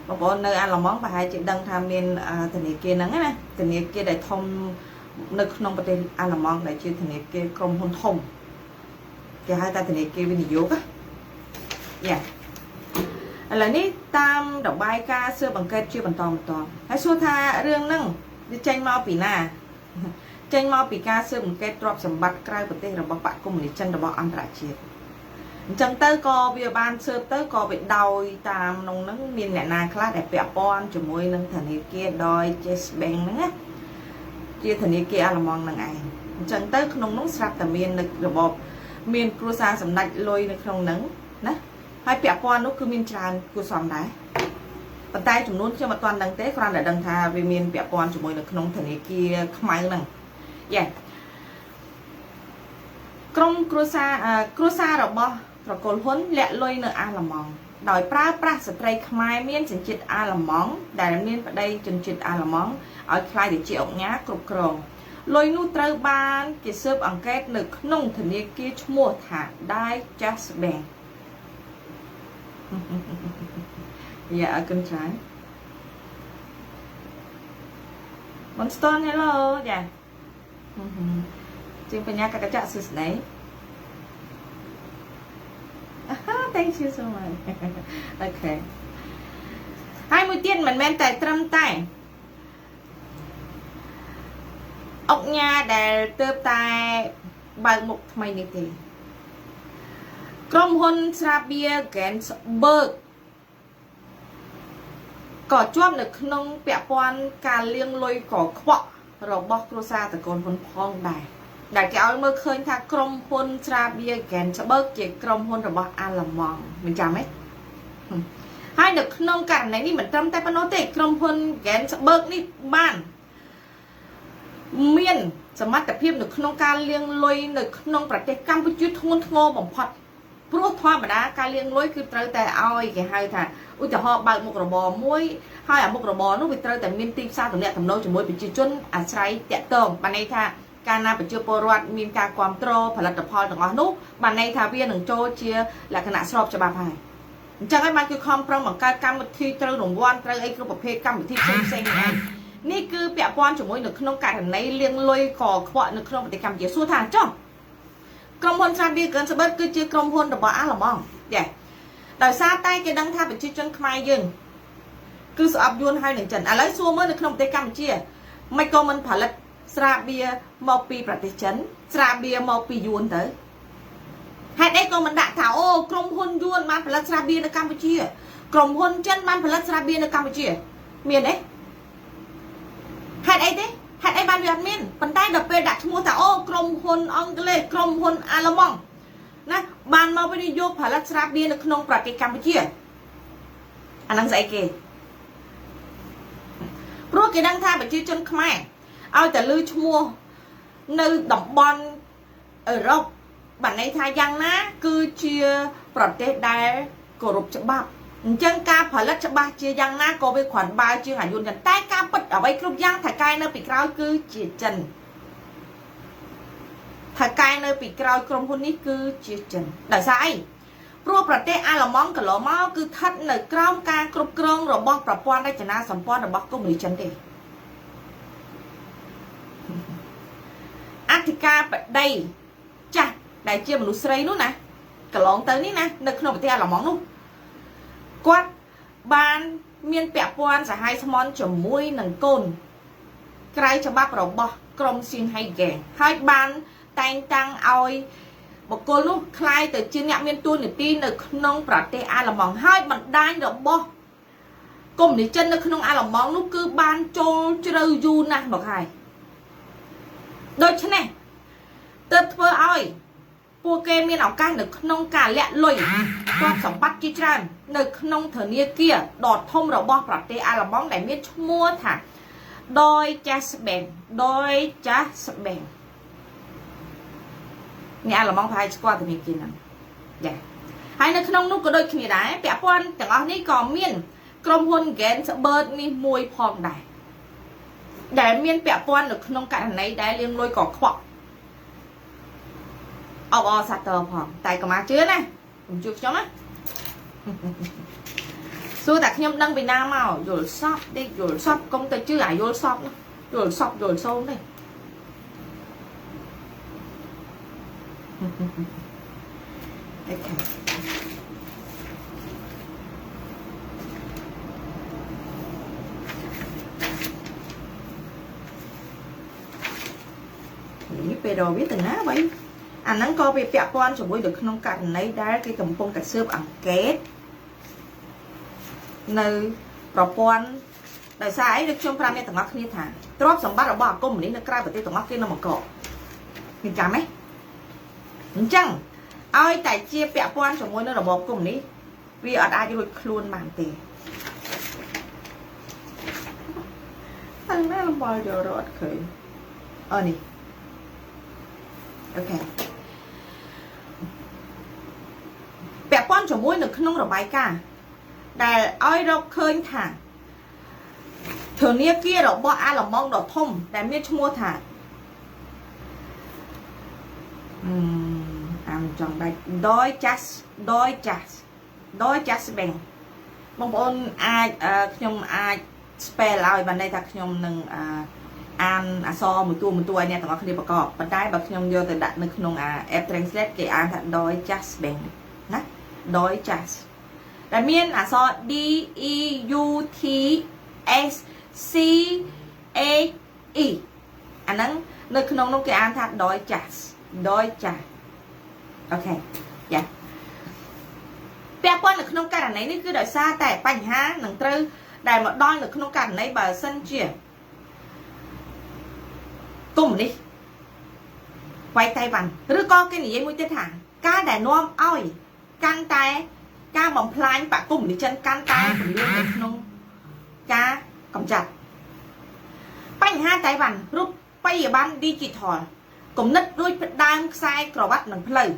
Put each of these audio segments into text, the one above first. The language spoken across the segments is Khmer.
បងប្អូននៅអាល្លឺម៉ង់ប្រហែលជាដឹងថាមានធនាគារហ្នឹងណាធនាគារដែលធំនៅក្នុងប្រទេសអាល្លឺម៉ង់ដែលជាធនាគារក្រុមហ៊ុនធំគេហៅថាធនាគារវិនិយោគណាយ៉ាឥឡូវនេះតាមរបាយការណ៍ស៊ើបអង្កេតជាបន្តបន្ទាប់ហើយសួរថារឿងហ្នឹងវាចេញមកពីណាចេញមកពីការស៊ើបអង្កេតទ្រព្យសម្បត្តិក្រៅប្រទេសរបស់បក្សកុម្មុយនីសចិនរបស់អន្តរជាតិអញ្ចឹងទៅក៏វាបានស៊ើបទៅក៏វាដោយតាមក្នុងហ្នឹងមានអ្នកណាខ្លះដែលពាក់ព័ន្ធជាមួយនឹងធនាគារ Deutsche Bank ហ្នឹងណាជាធនាគារអាល្លឺម៉ង់ហ្នឹងឯងអញ្ចឹងទៅក្នុងនោះស្រាប់តែមាននៅរបបមានគ្រួសារសម្ដេចលុយនៅក្នុងហ្នឹងណាហើយពាក់ព័ន្ធនោះគឺមានច្រើនគួរសមដែរប៉ុន្តែចំនួនខ្ញុំអត់ទាន់ដឹងទេគ្រាន់តែដឹងថាវាមានពាក់ព័ន្ធជាមួយនៅក្នុងធនាគារខ្មៅហ្នឹងយ៉ាក្រុមគ្រួសាររបស់ត្រកូលហ៊ុនលាក់លុយនៅអាល្លឺម៉ង់ដោយប្រើប្រាស់ស្ត្រីខ្មែរមានសញ្ជាតិអាល្លឺម៉ង់ដែលមានប្តីជនជាតិអាល្លឺម៉ង់ឲ្យក្លាយទៅជាឧកញ៉ាគ្រប់គ្រងលុយនោះត្រូវបានគេស៊ើបអង្កេតនៅក្នុងធនាគារឈ្មោះថា Deutsche Bank យ៉ាអរគុណច្រើនបងស្តន Hello ចាជាងបញ្ញាកកចៈសួស្តី Thank you so much. Okay ហើយមួយទៀតមិនមែនតែត្រឹមតែអុកញ៉ាដែលទើបតែបើកមុខថ្មីនេះទេក្រុមហ៊ុនស្រាបៀរ Ganzberg ក៏ជាប់នៅក្នុងពាក់ព័ន្ធការលាងលុយកខ្វក់របស់គ្រួសារតកូលហ៊ុនផងដែរដែលគេឲ្យមើលឃើញថាក្រុមហ៊ុនស្រាបៀរ Ganzberg ជាក្រុមហ៊ុនរបស់អាល្លឺម៉ង់មិនចាំទេហើយនៅក្នុងករណីនេះមិនត្រឹមតែប៉ុណ្ណោះទេក្រុមហ៊ុន Ganzberg នេះបានមានសមត្ថភាពនៅក្នុងការលាងលុយនៅក្នុងប្រទេសកម្ពុជាធ្ងន់ធ្ងរបំផុតព្រោះធម្មតាការលាងលុយគឺត្រូវតែឲ្យគេហៅថាឧទាហរណ៍បើកមុខរបរមួយហើយអាមុខរបរនោះវាត្រូវតែមានទីផ្សារទំនាក់ទំនងជាមួយប្រជាជនអាស្រ័យតាក់ទងបានន័យថាកាលណាប្រជាពលរដ្ឋមានការគ្រប់គ្រងផលិតផលទាំងអស់នោះបានន័យថាវានឹងចូលជាលក្ខណៈស្របច្បាប់ហើយអញ្ចឹងហើយបានគឺខំប្រឹងបង្កើតកម្មវិធីត្រូវរង្វាន់ត្រូវអីគ្រប់ប្រភេទកម្មវិធីផ្សេងផ្សេងនេះឯងនេះគឺពាក់ព័ន្ធជាមួយនៅក្នុងករណីលាងលុយកខ្វក់នៅក្នុងប្រទេសកម្ពុជាសួរថាចុះក្រុមហ៊ុនស្រាបៀរ Ganzberg គឺជាក្រុមហ៊ុនរបស់អាល្លឺម៉ង់ចាដោយសារតែគេដឹងថាប្រជាជនខ្មែរយើងគឺស្អប់យួនហើយនឹងចិនឥឡូវសួរមើលនៅក្នុងប្រទេសកម្ពុជាមិនក៏មិនផលិតស្រាបៀរមកពីប្រទេសចិនស្រាបៀរមកពីយួនទៅហេតុអីក៏មិនដាក់ថាអូក្រុមហ៊ុនយួនបានផលិតស្រាបៀរនៅកម្ពុជាក្រុមហ៊ុនចិនបានផលិតស្រាបៀរនៅកម្ពុជាមានទេហេតុអីទេហេតុអីបានវាអត់មានប៉ុន្តែដល់ពេលដាក់ឈ្មោះថាអូក្រុមហ៊ុនអង់គ្លេសក្រុមហ៊ុនអាល្លឺម៉ង់ណាបានមកវិនិយោគផលិតស្រាបៀរនៅក្នុងប្រទេសកម្ពុជាអាហ្នឹងស្អីគេព្រោះគេដឹងថាប្រជាជនខ្មែរឲ្យតែលឺឈ្មោះនៅតំបន់អឺរ៉ុបបានន័យថាយ៉ាងណាគឺជាប្រទេសដែលគោរពច្បាប់អញ្ចឹងការផលិតច្បាស់ជាយ៉ាងណាក៏វាគ្រាន់បើជាងអាយុចិនតែការពិតអ្វីគ្រប់យ៉ាងថៅកែនៅពីក្រោយគឺជាចិនថៅកែនៅពីក្រោយក្រុមហ៊ុននេះគឺជាចិនដោយសារអីព្រោះប្រទេសអាល្លឺម៉ង់កន្លងមកគឺស្ថិតនៅក្រោមការគ្រប់គ្រងរបស់ប្រព័ន្ធរចនាសម្ព័ន្ធរបស់កុម្មុយនីសចិនទេអធិការបតីចាស់ដែលជាមនុស្សស្រីនោះណាកន្លងទៅនេះណានៅក្នុងប្រទេសអាល្លឺម៉ង់នោះគាត់បានមានពាក់ព័ន្ធសហាយស្មន់ជាមួយនឹងកូនក្រៅច្បាប់របស់ក្រុមសៀងហៃហ្គេងហើយបានតែងតាំងឲ្យបុគ្គលនោះក្លាយទៅជាអ្នកមានតួនាទីនៅក្នុងប្រទេសអាល្លឺម៉ង់ហើយបណ្ដាញរបស់កុម្មុយនីសចិននៅក្នុងអាល្លឺម៉ង់នោះគឺបានចូលជ្រៅយូរណាស់មកហើយដូច្នេះទើបធ្វើឲ្យពួកគេមានឱកាសនៅក្នុងការលាក់លុយទ្រព្យសម្បត្តិជាច្រើននៅក្នុងធនាគារដ៏ធំរបស់ប្រទេសអាល្លឺម៉ង់ដែលមានឈ្មោះថា Deutsche Bank Deutsche Bank អ្នកអាល្លឺម៉ង់ប្រហែលស្គាល់ធនាគារហ្នឹងចាហើយនៅក្នុងនោះក៏ដូចគ្នាដែរពាក់ព័ន្ធទាំងអស់នេះក៏មានក្រុមហ៊ុន Ganzberg នេះមួយផងដែរដែលមានពាក់ព័ន្ធនៅក្នុងករណីដែលលាងលុយកខ្វក់អបអរសាទរផងតែកុំមកជឿណាកុំជឿខ្ញុំណា សួរតែខ្ញុំដឹងពីណាមកយល់សពដេកយល់សពកុំទៅជឿអាយល់សពនោះយល់សពយល់សូនទេ Okay នេះពេលដល់វាទៅណាបីអាហ្នឹងក៏វាពាក់ព័ន្ធជាមួយទៅក្នុងករណីដែលគេកំពុងតែស៊ើបអង្កេតនៅប្រព័ន្ធដោយសារអីដូចខ្ញុំប្រាប់អ្នកទាំងអស់គ្នាថាទ្រព្យសម្បត្តិរបស់អាគមនេះនៅក្រៅប្រទេសទាំងអស់គេនៅបង្កកគេចាំទេអញ្ចឹងឲ្យតែជាពាក់ព័ន្ធជាមួយនឹងរបបកុម្មុយនីសវាអត់អាចរួចខ្លួនបានទេអើណាលំបល់យករត់ឃើញអូនេះ okay ពាក់ព័ន្ធជាមួយនៅក្នុងរបាយការណ៍ដែលឲ្យរកឃើញថាធនាគាររបស់អាល្លឺម៉ង់ដ៏ធំដែលមានឈ្មោះថាអានចង់ដាច់ Deutsche Bank បងប្អូនអាចខ្ញុំអាច spell ឲ្យបានន័យថាខ្ញុំនឹងអានអក្សរមួយតួមួយតួឲ្យអ្នកទាំងអស់គ្នាប្រកបប៉ុន្តែបើខ្ញុំយកទៅដាក់នៅក្នុងអា app translate គេអានថា Deutsche Bank ណា Deutsche ដែលមានអក្សរ D E U T S C H E អាហ្នឹងនៅក្នុងនោះគេអានថា Deutsche okay យ៉ាពាក់ព័ន្ធនៅក្នុងករណីនេះគឺដោយសារតែបញ្ហានឹងត្រូវដែលមកដល់នៅក្នុងករណីបើសិនជាកុម្មុយនីសវាយតៃវ៉ាន់ឬក៏គេនិយាយមួយទៀតថាការដែលនាំឲ្យកាន់តែការបំផ្លាញបកគុំនីចិនកាន់តែពន្លឿននៅក្នុងការកម្ចាត់បញ្ហាតៃវ៉ាន់រូបិយប័ណ្ណ Digital គំនិតរួចផ្ដើមខ្សែក្រវ៉ាត់និងផ្លូវ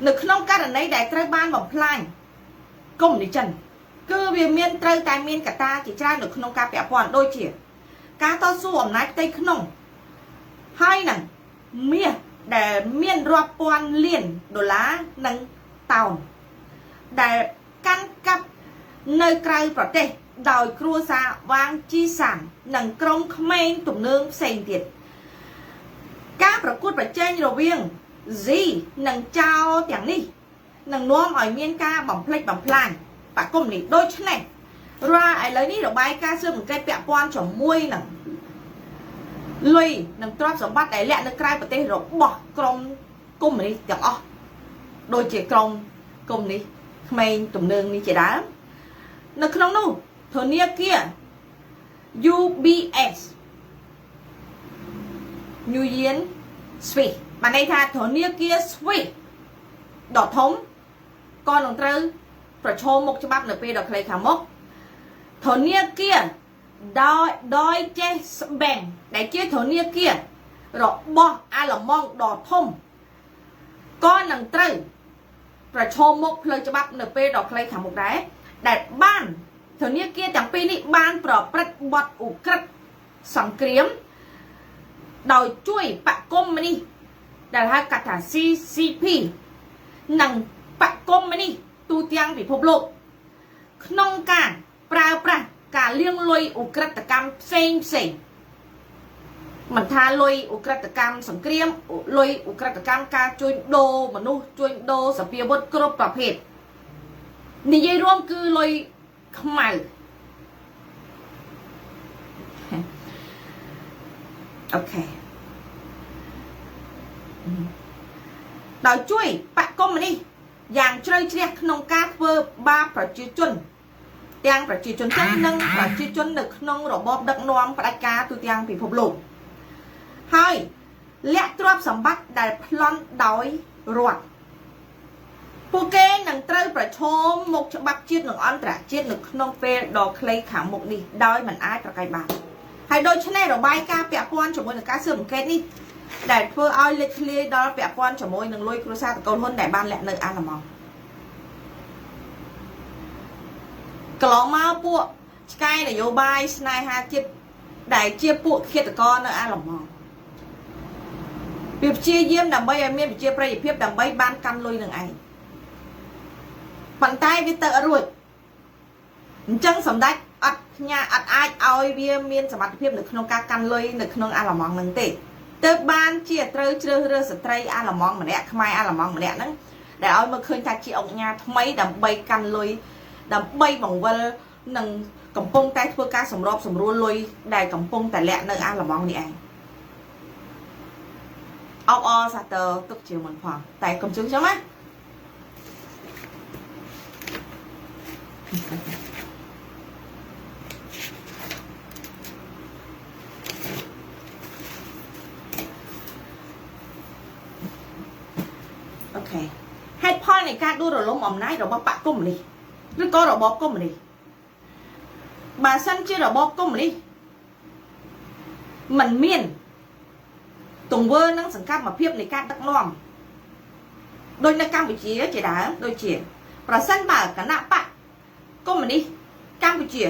នៅក្នុងករណីដែលត្រូវបានបំផ្លាញកុម្មុយនីចិនគឺវាមានត្រូវតែមានកត្តាជាច្រើននៅក្នុងការពាក់ព័ន្ធដូចជាការតស៊ូអំណាចផ្ទៃក្នុងហើយនឹងមាសដែលមានរាប់ពាន់លានដុល្លារនិងតោនដែលកាន់កាប់នៅក្រៅប្រទេសដោយគ្រួសារវាងជីសាននិងក្រុមក្មេងទំនើងផ្សេងទៀតការប្រកួតប្រជែងរវាង Z និងចៅទាំងនេះនឹងនាំឲ្យមានការបំផ្លិចបំផ្លាញបកគុំនេះដូច្នេះរាល់ឥឡូវនេះរបាយការណ៍ស៊ើបអង្កេតពាក់ព័ន្ធជាមួយនឹងលុយនិងទ្រព្យសម្បត្តិដែលលាក់នៅក្រៅប្រទេសរបស់ក្រុមកុម្មុយនីសទាំងអស់ដូចជាក្រុមកុម្មុយនីសក្មេងទំនើងនេះជាដើមនៅក្នុងនោះធនាគារ UBS New Yen Swiss បានន័យថាធនាគារ Swiss ដ៏ធំក៏នឹងត្រូវប្រឈមមុខច្បាប់នៅពេលដ៏ខ្លីខាងមុខធនាគារ Deutsche Bank ដែលជាធនាគាររបស់អាល្លឺម៉ង់ដ៏ធំក៏នឹងត្រូវប្រឈមមុខផ្លូវច្បាប់នៅពេលដ៏ខ្លីខាងមុខដែរដែលបានធនាគារទាំងពីរនេះបានប្រព្រឹត្តបទឧក្រិដ្ឋសង្គ្រាមដោយជួយបកគុំនេះដែលហៅកាត់ថា CCP និងបកគុំនេះទូទាំងពិភពលោកក្នុងការប្រើប្រាស់ការលាងលុយឧក្រិដ្ឋកម្មផ្សេងផ្សេងមិនថាលុយឧក្រិដ្ឋកម្មសង្គ្រាមលុយឧក្រិដ្ឋកម្មការជួញដូរមនុស្សជួញដូរសព្វាវុធគ្រប់ប្រភេទនិយាយរួមគឺលុយខ្មៅ okay ដោយជួយបកគុំនេះយ៉ាងជ្រៅជ្រះក្នុងការធ្វើបាបប្រជាជនទាំងប្រជាជនចិននិងប្រជាជននៅក្នុងរបបដឹកនាំផ្ដាច់ការទូទាំងពិភពលោកហើយលាក់ទ្រព្យសម្បត្តិដែលប្លន់ដោយរដ្ឋពួកគេនឹងត្រូវប្រឈមមុខច្បាប់ជាតិនិងអន្តរជាតិនៅក្នុងពេលដ៏ខ្លីខាងមុខនេះដោយមិនអាចប្រកែកបានហើយដូច្នេះរបាយការណ៍ពាក់ព័ន្ធជាមួយនឹងការស៊ើបអង្កេតនេះដែលធ្វើឲ្យលេចធ្លាយដល់ពាក់ព័ន្ធជាមួយនឹងលុយគ្រួសារតកូលហ៊ុនដែលបានលាក់នៅអាល្លឺម៉ង់កន្លងមកពួកឆ្កែនយោបាយស្នេហាជាតិដែលជាពួកឃាតករនៅអាល្លឺម៉ង់វាព្យាយាមដើម្បីឲ្យមានប្រជាប្រិយភាពដើម្បីបានកាន់លុយនឹងឯង ប៉ុន្តែវាទៅអត់រួចអញ្ចឹងសម្ដេចអត់ផ្ញើអត់អាចឲ្យវាមានសមត្ថភាពនៅក្នុងការកាន់លុយនៅក្នុងអាល្លឺម៉ង់ហ្នឹងទេទើបបានជាត្រូវជ្រើសរើសស្ត្រីអាល្លឺម៉ង់ម្នាក់ខ្មែរអាល្លឺម៉ង់ម្នាក់ហ្នឹងដែលឲ្យមើលឃើញថាជាអង្គញាថ្មីដើម្បីកាន់លុយដើម្បីបង្វិលនិងកំពុងតែធ្វើការសម្របសម្រួលលុយដែលកំពុងតែលាក់នៅអាល្លឺម៉ង់នេះឯងអបអរសាទរទុកជាមុនផងតែកុំជឿខ្ញុំណាអូខេហេតុផលនៃការដួលរលំអំណាចរបស់បក្សកុម្មុយនីសឬក៏របបកុម្មុយនីសបើសិនជារបបកុម្មុយនីសមិនមានទង្វើនិងសកម្មភាពនៃការដឹកនាំដោយនៅកម្ពុជាជាដើមដូចជាប្រសិនបើគណៈបក្សកុម្មុយនីសកម្ពុជា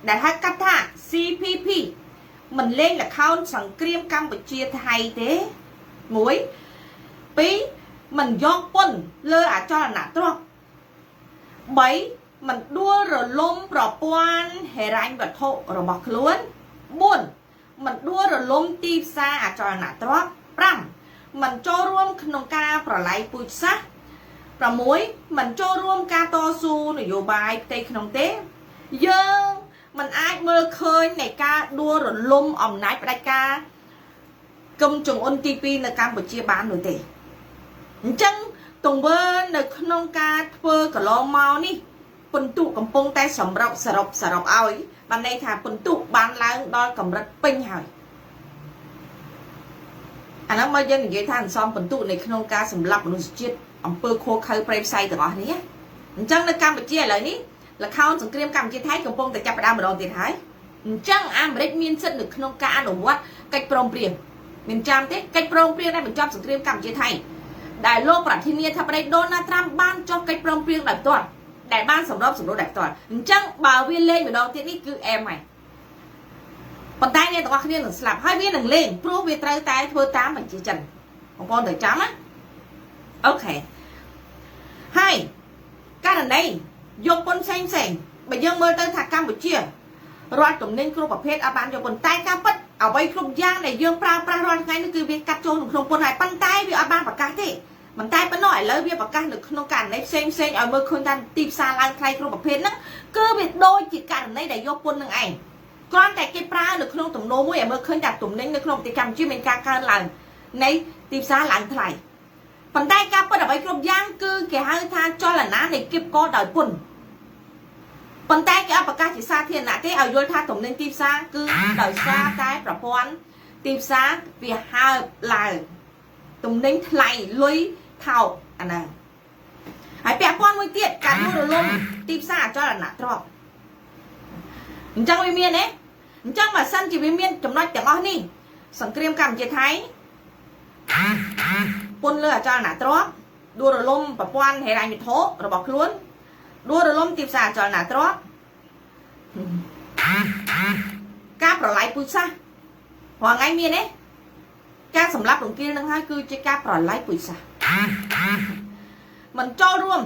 ដែលហៅកាត់ថា CPP មិនលេងល្ខោនសង្គ្រាមកម្ពុជាថៃទេ1 2មិនយកពន្ធលើអចលនទ្រព្យ3មិនដួលរលំប្រព័ន្ធហិរញ្ញវត្ថុរបស់ខ្លួន4មិនដួលរលំទីផ្សារអចលនទ្រព្យ5មិនចូលរួមក្នុងការប្រល័យពូជសាសន៍6មិនចូលរួមការតស៊ូនយោបាយផ្ទៃក្នុងទេយើងមិនអាចមើលឃើញនៃការដួលរលំអំណាចផ្ដាច់ការគឹមចុងអ៊ុនទី2នៅកម្ពុជាបាននោះទេអញ្ចឹងទង្វើនៅក្នុងការធ្វើកន្លងមកនេះពិន្ទុកំពុងតែសម្រុកសរុបឲ្យបានន័យថាពិន្ទុបានឡើងដល់កម្រិតពេញហើយអានោះមកយើងនិយាយថាអន្សំពិន្ទុនៅក្នុងការសម្លាប់មនុស្សជាតិអំពើខូខើប្រេផ្សៃទាំងអស់នេះអញ្ចឹងនៅកម្ពុជាឥឡូវនេះល្ខោនសង្គ្រាមកម្ពុជាថៃកំពុងតែចាប់ផ្ដើមម្ដងទៀតហើយអញ្ចឹងអាមេរិកមានសិទ្ធិនៅក្នុងការអនុវត្តកិច្ចព្រមព្រៀងមានចាំទេកិច្ចព្រមព្រៀងដែលបញ្ចប់សង្គ្រាមកម្ពុជាថៃដែលលោកប្រធានាធិបតីដូណាល់ត្រាំបានចុះកិច្ចព្រមព្រៀងដោយផ្ទាល់ដែលបានសម្របសម្រួលដោយផ្ទាល់អញ្ចឹងបើវាលេងម្ដងទៀតនេះគឺអែមហើយប៉ុន្តែអ្នកទាំងអស់គ្នានឹងស្លាប់ហើយវានឹងលេងព្រោះវាត្រូវតែធ្វើតាមបញ្ជាចិនបងប្អូនត្រូវចាំណាអូខេហើយករណីយកពន្ធផ្សេងបើយើងមើលទៅថាកម្ពុជារាល់ទំនិញគ្រប់ប្រភេទអត់បានយកពន្ធតែការពិតអ្វីគ្រប់យ៉ាងដែលយើងប្រើប្រាស់រាល់ថ្ងៃនេះគឺវាកាត់ចូលក្នុងពន្ធហើយប៉ុន្តែវាអត់បានប្រកាសទេមិនតែប៉ុណ្ណោះឥឡូវវាប្រកាសនៅក្នុងករណីផ្សេងឲ្យមើលឃើញថាទីផ្សារឡើងថ្លៃគ្រប់ប្រភេទហ្នឹងគឺវាដូចជាករណីដែលយកពន្ធនឹងឯងគ្រាន់តែគេប្រើនៅក្នុងទំនោរមួយឲ្យមើលឃើញថាទំនិញនៅក្នុងប្រទេសកម្ពុជាមានការកើនឡើងនៃទីផ្សារឡើងថ្លៃប៉ុន្តែការពិតអ្វីគ្រប់យ៉ាងគឺគេហៅថាចលនានៃគៀបកដោយពន្ធប៉ុន្តែគេអត់ប្រកាសជាសាធារណៈទេឲ្យយល់ថាទំនិញទីផ្សារគឺដោយសារតែប្រព័ន្ធទីផ្សារវាហើបឡើងទំនិញថ្លៃលុយថោកអាហ្នឹងហើយពាក់ព័ន្ធមួយទៀតការដួលរលំទីផ្សារអចលនទ្រព្យអញ្ចឹងវាមានទេអញ្ចឹងបើសិនជាវាមានចំណុចទាំងអស់នេះសង្គ្រាមកម្ពុជាថៃពន្ធលើអចលនទ្រព្យដួលរលំប្រព័ន្ធហិរញ្ញវត្ថុរបស់ខ្លួនដួលរលំទីផ្សារអចលនទ្រព្យការប្រល័យពូជសាសន៍រាល់ថ្ងៃមានទេការសម្លាប់រង្គាលនឹងហើយគឺជាការប្រល័យពូជសាសន៍មិនចូលរួម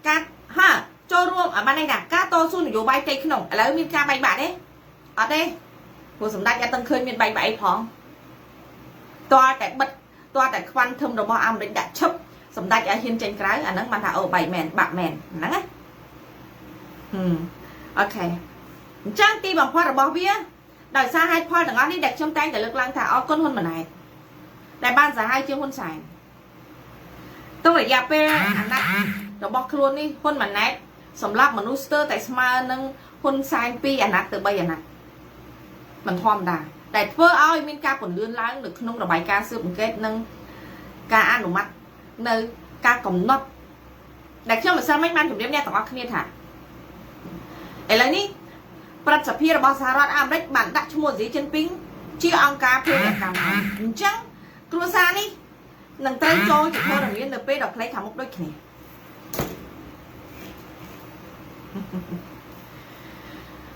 ការហាចូលរួមឲ្យបានន័យថាការតស៊ូនយោបាយផ្ទៃក្នុងឥឡូវមានការបែកបាក់ទេអត់ទេព្រោះសម្ដេចអត់ទាំងឃើញមានបែកបាក់អីផងតើតែបិទតើតែខ្វាន់ធំរបស់អាមេរិកដាក់ឈឹបសម្ដេចឲ្យហ៊ានចេញក្រៅអាហ្នឹងបានថាអូបែកមែនបាក់មែនហ្នឹងណាអូខេអញ្ចឹងទីបំផុតរបស់វាដោយសារហេតុផលទាំងអស់នេះដែលខ្ញុំតែងតែលើកឡើងថាអរគុណហ៊ុនម៉ាណែតដែលបានសាហាវជាងហ៊ុនសែនក្នុងរយៈពេលអាណត្តិរបស់ខ្លួននេះហ៊ុនម៉ាណែតសម្រាប់មនុស្សស្ទើរតែស្មើនឹងហ៊ុនសែន2អាណត្តិទៅ3អាណត្តិមិនធម្មតាតែធ្វើឲ្យមានការពន្លឿនឡើងនៅក្នុងរបាយការណ៍ស៊ើបអង្កេតនិងការអនុម័តនៅការកំណត់ដែលខ្ញុំមិនសិនមិនបានជម្រាបអ្នកទាំងអស់គ្នាថាឥឡូវនេះព្រឹទ្ធសភារបស់សហរដ្ឋអាមេរិកបានដាក់ឈ្មោះស៊ីជីនពីងជាអង្គការភេរវកម្មអញ្ចឹងគ្រួសារនេះនឹងត្រូវចូលជាធរមាននៅពេលដ៏ខ្លីខាងមុខដូចគ្នា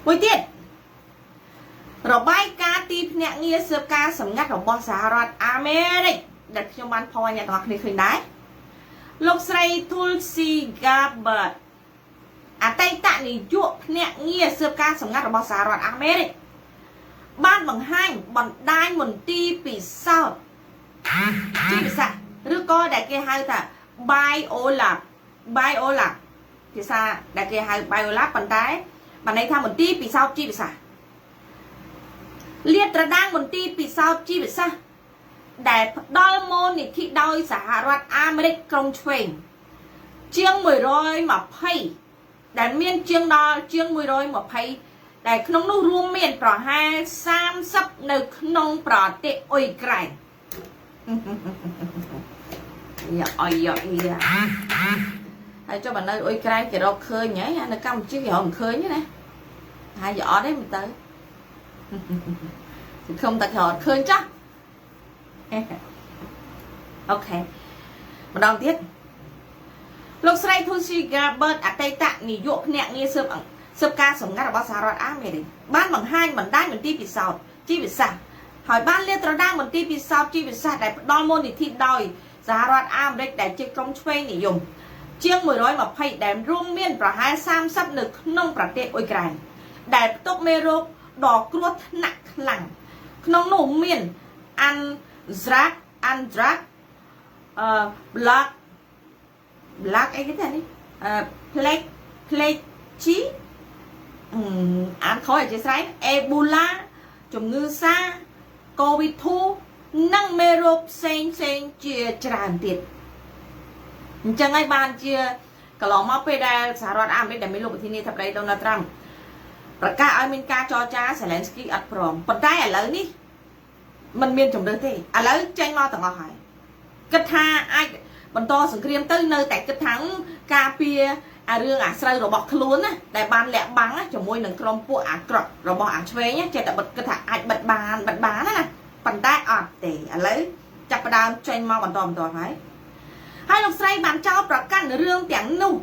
មួយទៀតរបាយការណ៍ទីភ្នាក់ងារស៊ើបការសម្ងាត់របស់សហរដ្ឋអាមេរិកដែលខ្ញុំបានផុសឲ្យអ្នកទាំងអស់គ្នាឃើញដែរ លោកស្រី Tulsi Gabbard អតីតនាយកភ្នាក់ងារស៊ើបការសម្ងាត់របស់សហរដ្ឋអាមេរិកបានបង្ហាញបណ្ដាញមន្ទីរពិសោធន៍ជីវសាស្ត្រឬក៏ដែលគេហៅថា Biolab Biolab ភាសាដែលគេហៅ Biolab ប៉ុន្តែបានន័យថាមន្ទីរពិសោធន៍ជីវសាស្ត្រលាតត្រដាងមន្ទីរពិសោធន៍ជីវសាស្ត្រដែលផ្ដល់មូលនិធិដោយសហរដ្ឋអាមេរិកក្រុងឆ្វេងជាង120ដែលមានជាងដល់ជាង120ដែលក្នុងនោះរួមមានប្រហែល30នៅក្នុងប្រទេសអ៊ុយក្រែនយ៉ាអុយយ៉ាយ៉ាហើយចុះបើនៅអ៊ុយក្រែនគេរកឃើញហីនៅកម្ពុជាគេរកមិនឃើញទេណាហើយយកអត់ទេមើលទៅសង្ឃឹមតែគេរកឃើញចាស់Okay ម្ដងទៀតលោកស្រី Tulsi Gabbard អតីតនាយកភ្នាក់ងារស៊ើបស៊ើបការសម្ងាត់របស់សហរដ្ឋអាមេរិកបានបង្ហាញបណ្ដាញមន្ទីរពិសោធន៍ជីវសាស្ត្រហើយបានលាតត្រដាងមន្ទីរពិសោធន៍ជីវសាស្ត្រដែលផ្ដល់មូលនិធិដោយសហរដ្ឋអាមេរិកដែលជាក្រុមឆ្វេងនិយមជាង120ដែលរួមមានប្រហែល30នៅក្នុងប្រទេសអ៊ុយក្រែនដែលផ្ទុកមេរោគដ៏គ្រោះថ្នាក់ខ្លាំងក្នុងនោះមាន Anthrax Anthrax អឺ Black Black អីគេថានេះអឺ Plague Plague ជីអានខុសអធិស្ឋាន Ebola ជំងឺសា COVID-2 និងមេរោគផ្សេងផ្សេងជាច្រើនទៀតអញ្ចឹងហើយបានជាកន្លងមកពេលដែលសហរដ្ឋអាមេរិកដែលមានលោកប្រធានាធិបតីដូណាល់ត្រាំប្រកាសឲ្យមានការចរចាសេឡែនស្គីអត់ព្រមប៉ុន្តែឥឡូវនេះมันមានជំរឿសទេឥឡូវចេញមកទាំងអស់ហើយគិតថាអាចបន្តសង្គ្រាមទៅនៅតែគិតថាការពារអារឿងអាស្រូវរបស់ខ្លួនណាដែលបានលាក់បាំងជាមួយនឹងក្រុមពួកអាក្រក់របស់អាឆ្វេងចេះតែបិទគិតថាអាចបិទបានបិទបានណាប៉ុន្តែអត់ទេឥឡូវចាប់ផ្ដើមចេញមកបន្តបន្តហើយហើយលោកស្រីបានចោទប្រកាន់រឿងទាំងនោះ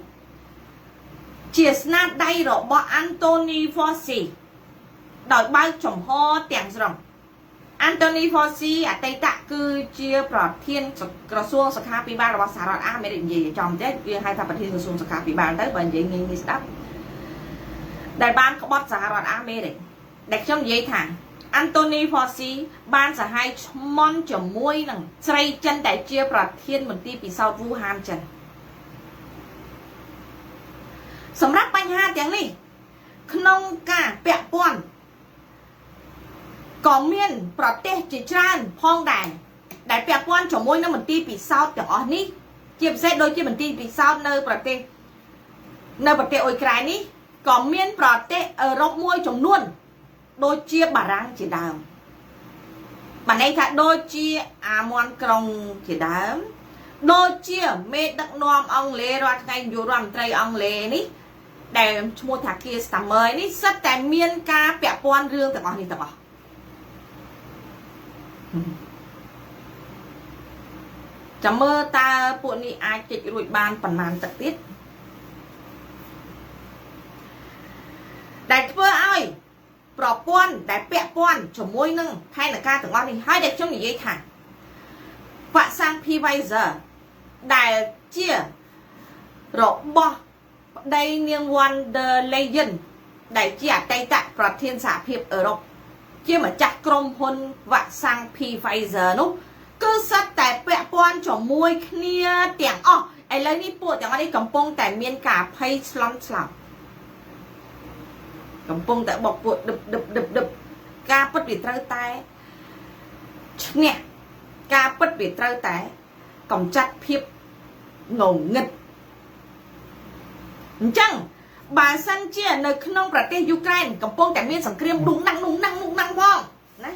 ជាស្នាដៃរបស់ Anthony Fauci ដោយបើកចំហទាំងស្រុង Anthony Fauci អតីតគឺជាប្រធានក្រសួងសុខាភិបាលរបស់សហរដ្ឋអាមេរិកនិយាយចំទេយើងហៅថាប្រធានក្រសួងសុខាភិបាលទៅបើនិយាយងាយងាយស្ដាប់ដែលបានក្បត់សហរដ្ឋអាមេរិកដែលខ្ញុំនិយាយថា Anthony Fauci បានសហាយឈ្មន់ជាមួយនឹងស្រីចិនដែលជាប្រធានមន្ទីរពិសោធន៍វូហានចិនសម្រាប់បញ្ហាទាំងនេះក្នុងការពាក់ព័ន្ធក៏មានប្រទេសជាច្រើនផងដែរដែលពាក់ព័ន្ធជាមួយនឹងមន្ទីរពិសោធន៍ទាំងអស់នេះជាពិសេសដូចជាមន្ទីរពិសោធន៍នៅប្រទេសនៅប្រទេសអ៊ុយក្រែននេះក៏មានប្រទេសអឺរ៉ុបមួយចំនួនដូចជាបារាំងជាដើមបានន័យថាដូចជាអាមន់ក្រុងជាដើមដូចជាមេដឹកនាំអង់គ្លេសរាល់ថ្ងៃនាយករដ្ឋមន្ត្រីអង់គ្លេសនេះដែលឈ្មោះថាគៀស្តាមើនេះសិតតែមានការពាក់ព័ន្ធរឿងទាំងអស់នេះទាំងអស់ចាំមើលតើពួកនេះអាចជិចរួចបានប៉ុន្មានទឹកទៀតដែលធ្វើឲ្យប្រព័ន្ធដែលពាក់ព័ន្ធជាមួយនឹងផែនការទាំងអស់នេះហើយដែលខ្ញុំនិយាយថាវ៉ាក់សាំង Pfizer ដែលជារបស់ប្តីនាង Von der Leyen ដែលជាអតីតប្រធានសហភាពអឺរ៉ុបជាម្ចាស់ក្រុមហ៊ុនវ៉ាក់សាំង Pfizer នោះគឺសិតតែពាក់ព័ន្ធជាមួយគ្នាទាំងអស់ឥឡូវនេះពួកទាំងអស់នេះកំពុងតែមានការភ័យស្លន់ស្លោកំពុងតែបកពួកដឹបដឹបដឹបដឹបការពិតវាត្រូវតែឈ្នះការពិតវាត្រូវតែកំចាត់ភាពងងឹតអញ្ចឹងបើសិនជានៅក្នុងប្រទេសយូក្រែនកំពុងតែមានសង្គ្រាមដុងណាំងដុងណាំងដុងណាំងផងណា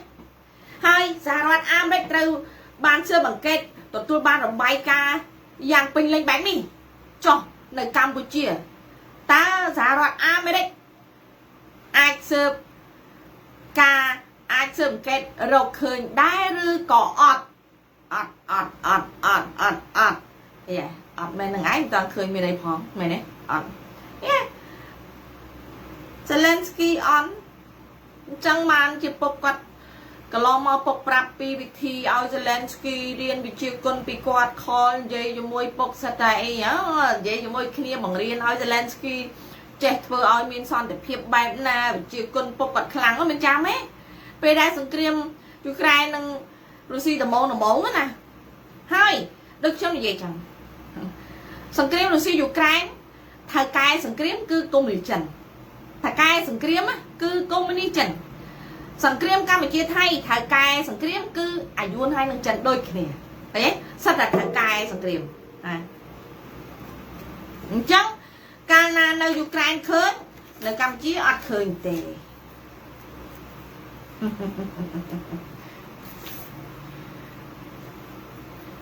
ហើយសហរដ្ឋអាមេរិកត្រូវបានស៊ើបអង្កេតទទួលបានរបាយការណ៍យ៉ាងពេញលេញបែបនេះចុះនៅកម្ពុជាតើសហរដ្ឋអាមេរិកអាចស៊ើបការអាចស៊ើបអង្កេតរកឃើញដែរឬក៏អត់អត់អត់អត់អត់អត់អត់យេអត់មែននឹងឯងមិនតាន់ឃើញមានអីផងមែនទេអត់យេ Zelensky អន់អញ្ចឹងបានជាពុកគាត់ កន្លងមកពុកប្រាប់ពីវិធីឲ្យ Zelensky រៀនវិជាគុណពីគាត់ call និយាយជាមួយពុកសិតតែអីនិយាយជាមួយគ្នាបង្រៀនឲ្យ Zelensky ចេះធ្វើឲ្យមានសន្តិភាពបែបណាវិជាគុណពុកគាត់ខ្លាំងមិនចាំទេពេលដែលសង្គ្រាមយូក្រែននិងរុស្ស៊ីដំបងដំបងណាហើយដូចខ្ញុំនិយាយចឹងសង្គ្រាមរុស្ស៊ីយូក្រែនថៅកែសង្គ្រាមគឺកុម្មុយនីសចិនថៅកែសង្គ្រាមគឺកុម្មុយនីសចិនសង្គ្រាមកម្ពុជាថៃថៅកែសង្គ្រាមគឺអាយួនហើយនឹងចិនដូចគ្នាទេសិតតែថៅកែសង្គ្រាមណាអញ្ចឹងកាលណានៅយូក្រែនឃើញនៅកម្ពុជាអត់ឃើញទេ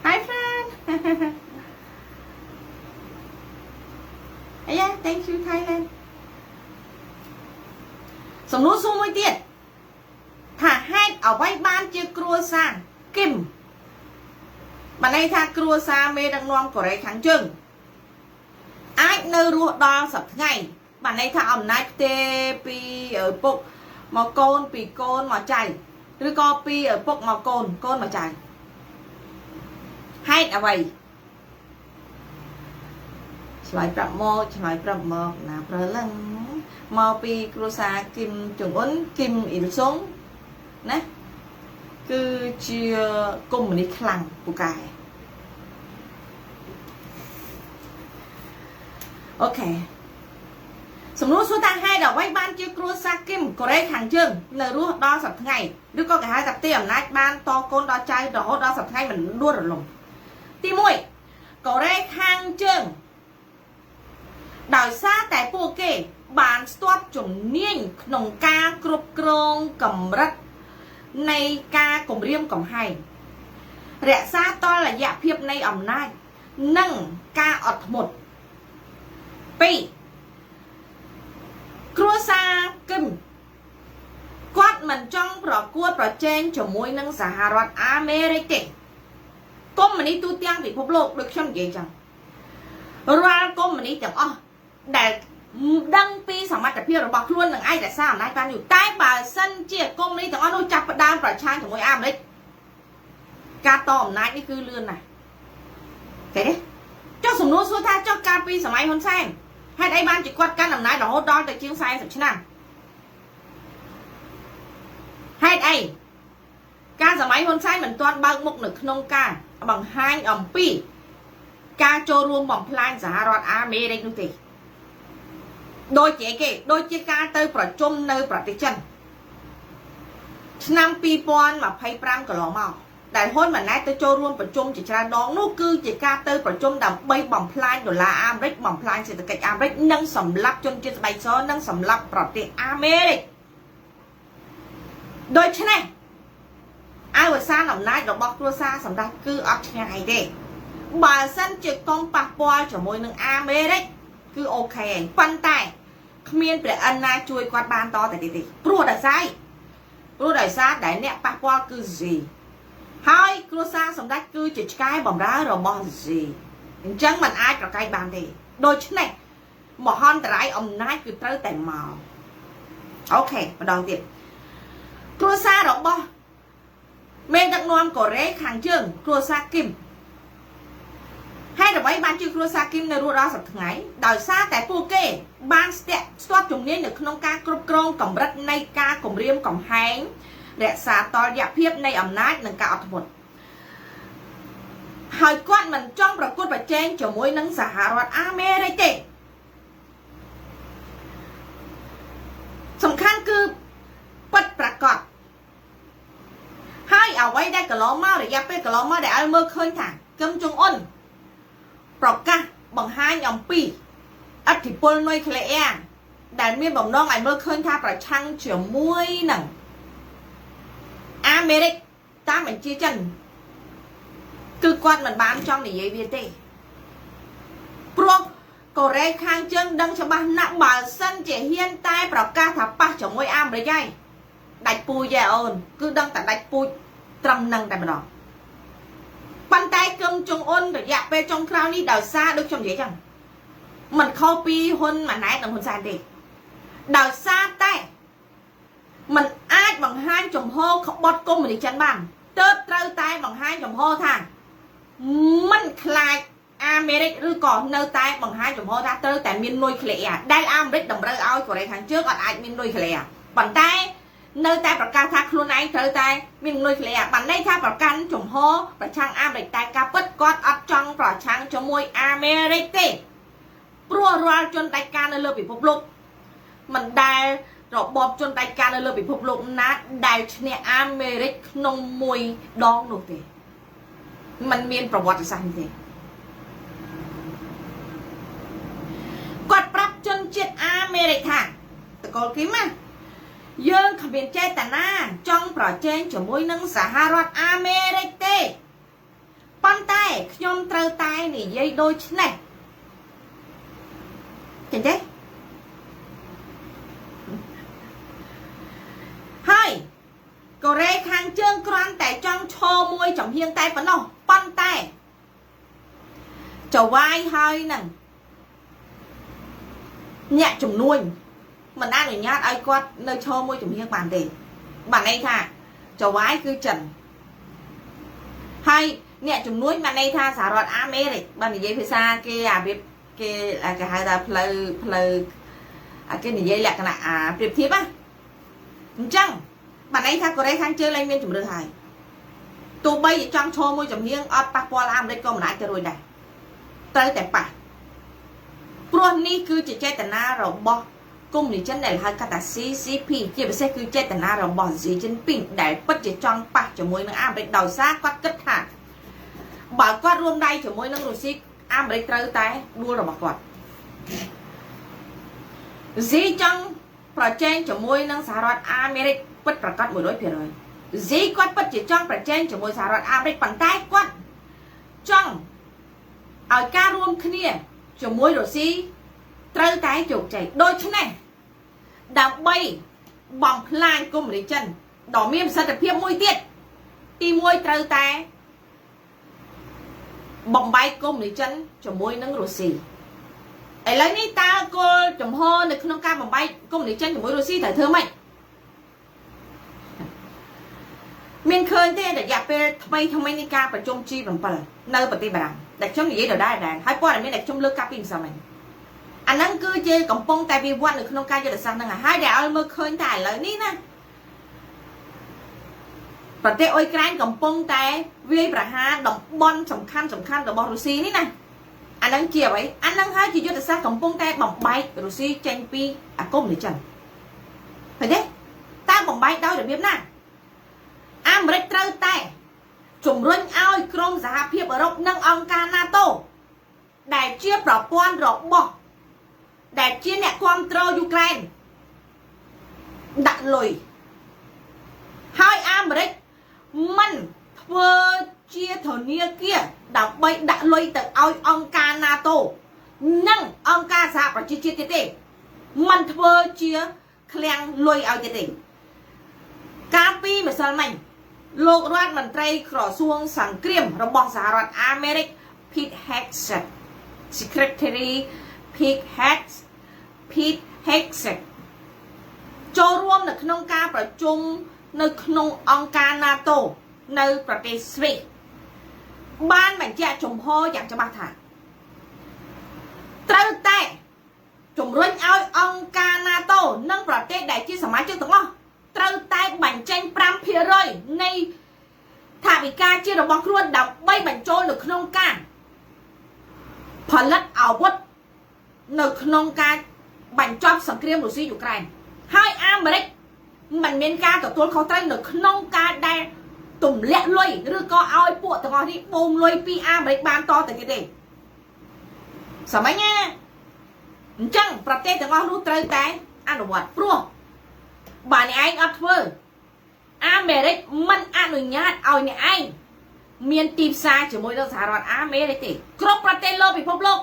Hi friend. Yeah, thank you Thailand. សំណួរសួរមួយទៀតថាហេតុអ្វីបានជាគ្រួសារគឹមបានន័យថាគ្រួសារមេដឹកនាំកូរ៉េខាងជើងអាចនៅរស់ដល់សប្តាហ៍ថ្ងៃបានន័យថាអំណាចផ្ទេពីឪពុកមកកូនពីកូនមកចៅឬក៏ពីឪពុកមកកូនកូនមកចៅហេតុអ្វីឆ្លើយប្រាប់មកឆ្លើយប្រាប់មកណាប្រលឹងមកពីគ្រួសារគឹមចុងអ៊ុនគឹមអ៊ីលសុងណាគឺជាកុម្មុយនីសខ្លាំងពូកែ OK សំណួរសួរថាហេតុអ្វីបានជាគ្រួសារគឹមកូរ៉េខាងជើងនៅរស់ដល់សប្តាហ៍ថ្ងៃឬក៏គេហៅថាផ្ទេរអំណាចបានតកូនដល់ចៅរហូតដល់សប្តាហ៍ថ្ងៃមិនដួលរលំទី1កូរ៉េខាងជើងដោយសារតែពួកគេបានស្ទាត់ជំនាញក្នុងការគ្រប់គ្រងកម្រិតនៃការគម្រាមកំហែងរក្សាតលយៈភាពនៃអំណាចនិងការអត់ធ្មត់2គ្រួសារគឹមគាត់មិនចង់ប្រកួតប្រជែងជាមួយនឹងសហរដ្ឋអាមេរិកទេកុម្មុយនីសទូទាំងពិភពលោកដូចខ្ញុំនិយាយចឹងរាល់កុម្មុយនីសទាំងអស់ដែលដឹងពីសមត្ថភាពរបស់ខ្លួននឹងអាចរក្សាអំណាចបានយូរតែបើសិនជាកុម្មុយនីសទាំងអស់នោះចាប់ផ្ដើមប្រឆាំងជាមួយអាមេរិកការតអំណាចនេះគឺលឿនណាស់គេទេចុះសំណួរសួរថាចុះកាលពីសម័យហ៊ុនសែនហេតុអីបានជាគាត់កាន់អំណាចរហូតដល់ទៅជាង40ឆ្នាំហេតុអីការសម័យហ៊ុនសែនមិនទាន់បើកមុខនៅក្នុងការបង្ហាញអំពីការចូលរួមបំផ្លាញសហរដ្ឋអាមេរិកនោះទេដូចជាគេដូចជាការទៅប្រជុំនៅប្រទេសចិនឆ្នាំ2025កន្លងមកដែលហ៊ុនម៉ាណែតទៅចូលរួមប្រជុំជាច្រើនដងនោះគឺជាការទៅប្រជុំដើម្បីបំផ្លាញដុល្លារអាមេរិកបំផ្លាញសេដ្ឋកិច្ចអាមេរិកនិងសម្លាប់ជនជាតិស្បែកសនិងសម្លាប់ប្រទេសអាមេរិកដូច្នេះអវសានអំណាចរបស់គ្រួសារសម្ដេចគឺអត់ឆ្ងាយទេបើសិនជាកុំប៉ះពាល់ជាមួយនឹងអាមេរិកគឺ OK ឯងប៉ុន្តែគ្មានព្រះអិនណាជួយគាត់បានតទៅទៀតទេព្រោះដោយសារដែលអ្នកប៉ះពាល់គឺស៊ីហើយគ្រួសារសម្ដេចគឺជាឆ្កែបំរើរបស់ស៊ីអញ្ចឹងมันអាចប្រកែកបានទេដូច្នេះមហន្តរាយអំណាចគឺត្រូវតែមក OK ម្ដងទៀតគ្រួសាររបស់មេដឹកនាំកូរ៉េខាងជើងគ្រួសារគឹមហេតុអ្វីបានជាគ្រួសារគឹមនៅរស់ដល់សប្តាហ៍ថ្ងៃដោយសារតែពួកគេបានស្ទាត់ជំនាញនៅក្នុងការគ្រប់គ្រងកម្រិតនៃការគម្រាមកំហែងរក្សាតលយៈភាពនៃអំណាចនិងការអត់ធ្មត់ហើយគាត់មិនចង់ប្រកួតប្រជែងជាមួយនឹងសហរដ្ឋអាមេរិកទេសំខាន់គឺពិតប្រាកដហើយអ្វីដែលកន្លងមករយៈពេលកន្លងមកដែលឲ្យមើលឃើញថាគឹមចុងអ៊ុនប្រកាសបង្ហាញអំពីឥទ្ធិពលនុយក្លេអ៊ែរដែលមានបំណងឲ្យមើលឃើញថាប្រឆាំងជាមួយនឹងអាមេរិកតាមបញ្ជាចិនគឺគាត់មិនបានចង់និយាយវាទេព្រោះកូរ៉េខាងជើងដឹងច្បាស់ណាស់បើសិនជាហ៊ានតែប្រកាសថាប៉ះជាមួយអាមេរិកហើយដាច់ពូជឯអូនគឺដឹងតែដាច់ពូជត្រឹមនឹងតែម្ដងប៉ុន្តែគឹមចុងអ៊ុនរយៈពេលចុងក្រោយនេះដោយសារដូចខ្ញុំនិយាយចឹងមិនខុសពីហ៊ុនម៉ាណែតនិងហ៊ុនសែនទេដោយសារតែมันអាចបង្ហាញ ចំហក្បត់កុម្មុយនីសចិនបានទើបត្រូវតែបង្ហាញចំហថាមិនខ្លាចអាមេរិកឬក៏នៅតែបង្ហាញចំហថាត្រូវតែមាននុយក្លេអ៊ែរដែលអាមេរិកតម្រូវឲ្យកូរ៉េខាងជើងអត់អាចមាននុយក្លេអ៊ែរប៉ុន្តែនៅតែប្រកាសថាខ្លួនឯងត្រូវតែមាននុយក្លេអ៊ែរបានន័យថាប្រកាន់ចំហប្រឆាំងអាមេរិកតែការពិតគាត់អត់ចង់ប្រឆាំងជាមួយអាមេរិកទេព្រោះរាល់ជនដាច់ការនៅលើពិភពលោកមិនដែលរបបជនដាច់ការនៅលើពិភពលោកណាដែលឈ្នះអាមេរិកក្នុងមួយដងនោះទេมันមានប្រវត្តិសាស្ត្រនេះទេគាត់ប្រាប់ជនជាតិអាមេរិកថាតកូលគីមណាយើងគ្មានចេតនាចង់ប្រជែងជាមួយនឹងសហរដ្ឋអាមេរិកទេប៉ុន្តែខ្ញុំត្រូវតែនិយាយដូចនេះចេះទេហើយកូរ៉េខាងជើងគ្រាន់តែចង់ឈរមួយចំហៀងតែប៉ុណ្ណោះប៉ុន្តែចវាយហើយនឹងអ្នកជំនួញមិនអនុញ្ញាតឲ្យគាត់នៅឈរមួយចំហៀងបានទេបានន័យថាចវាយគឺចិនហើយអ្នកជំនួញបានន័យថាសហរដ្ឋអាមេរិកបាននិយាយភាសាគេអារបៀបគេគេហៅថាផ្លូវគេនិយាយលក្ខណៈអាប្រៀបធៀបណាអញ្ចឹងបានន័យថាកូរ៉េខាងជើងលែងមានជំរឿហើយទោះបីជាចង់ឈរមួយចំហៀងអត់ប៉ះពាល់អាមេរិកក៏មិនអាចទៅរួចដែរត្រូវតែប៉ះព្រោះនេះគឺជាចេតនារបស់កុម្មុយនីសចិនដែលហៅកាត់ថា CCP ជាពិសេសគឺចេតនារបស់ Xi Jinping ដែលពិតជាចង់ប៉ះជាមួយនឹងអាមេរិកដោយសារគាត់គិតថាបើគាត់រួមដៃជាមួយនឹងរុស្ស៊ីអាមេរិកត្រូវតែដួលរបស់គាត់ Xi ចង់ប្រជែងជាមួយនឹងសហរដ្ឋអាមេរិកពិតប្រាកដ 100% Xi គាត់ពិតជាចង់ប្រជែងជាមួយសហរដ្ឋអាមេរិកប៉ុន្តែគាត់ចង់ឲ្យការរួមគ្នាជាមួយរុស្ស៊ីត្រូវតែជោគជ័យដូច្នេះដើម្បីបំផ្លាញកុម្មុយនីសចិនដ៏មានប្រសិទ្ធភាពមួយទៀតទី1ត្រូវតែបំបែកកុម្មុយនីសចិនជាមួយនឹងរុស្ស៊ីឥឡូវនេះតើគោលចំហនៅក្នុងការបំបែកកុម្មុយនីសចិនជាមួយរុស្ស៊ីត្រូវធ្វើម៉េចមានឃើញទេរយៈពេលថ្មីនេះការប្រជុំ G7 នៅប្រទេសបារាំងដែលខ្ញុំនិយាយដដែលហើយព័ត៌មានដែលខ្ញុំលើកកាលពីម្សិលមិញអាហ្នឹងគឺជាកំពុងតែវិវត្តនៅក្នុងការយុទ្ធសាស្ត្រហ្នឹងហើយដែលឲ្យមើលឃើញតែឥឡូវនេះណាប្រទេសអ៊ុយក្រែនកំពុងតែវាយប្រហារតំបន់សំខាន់របស់រុស្ស៊ីនេះណាអាហ្នឹងជាអ្វីអាហ្នឹងហើយជាយុទ្ធសាស្ត្រកំពុងតែបំបែករុស្ស៊ីចេញពីអាកុំនេះចឹងឃើញទេតើបំបែកដោយរបៀបណាអាមេរិកត្រូវតែជំរុញឲ្យក្រុមសហភាពអឺរ៉ុបនិងអង្គការ NATO ដែលជាប្រព័ន្ធរបស់ដែលជាអ្នកគ្រប់គ្រងយូក្រែនដាក់លុយហើយអាមេរិកមិនធ្វើជាធនាគារដើម្បីដាក់លុយទៅឲ្យអង្គការ NATO និងអង្គការសហប្រជាជាតិទៀតទេមិនធ្វើជាឃ្លាំងលុយឲ្យទៀតទេកាលពីម្សិលមិញលោករដ្ឋមន្ត្រីក្រសួងសង្គ្រាមរបស់សហរដ្ឋអាមេរិក Pete Hegseth Secretary Pete Hegseth ចូលរួមនៅក្នុងការប្រជុំនៅក្នុងអង្គការ NATO នៅប្រទេសស្វីសបានបញ្ជាក់ជំហរយ៉ាងច្បាស់ថាត្រូវតែជំរុញឲ្យអង្គការ NATO និងប្រទេសដែលជាសមាជិកទាំងអស់ត្រូវតែបញ្ចេញ 5% នៃថវិកាជាតិរបស់ខ្លួនដើម្បីបញ្ចូលនៅក្នុងការផលិតអាវុធនៅក្នុងការបញ្ចប់សង្គ្រាមរុស្ស៊ីយូក្រែនហើយអាមេរិកមិនមានការទទួលខុសត្រូវនៅក្នុងការដែលទម្លាក់លុយឬក៏ឲ្យពួកទាំងអស់នេះបូមលុយពីអាមេរិកបានតទៅទៀតទេសម័យណាអញ្ចឹងប្រទេសទាំងអស់នោះត្រូវតែអនុវត្តព្រោះបើអ្នកឯងអត់ធ្វើអាមេរិកមិនអនុញ្ញាតឲ្យអ្នកឯងមានទីផ្សារជាមួយនឹងសហរដ្ឋអាមេរិកទេគ្រប់ប្រទេសលើពិភពលោក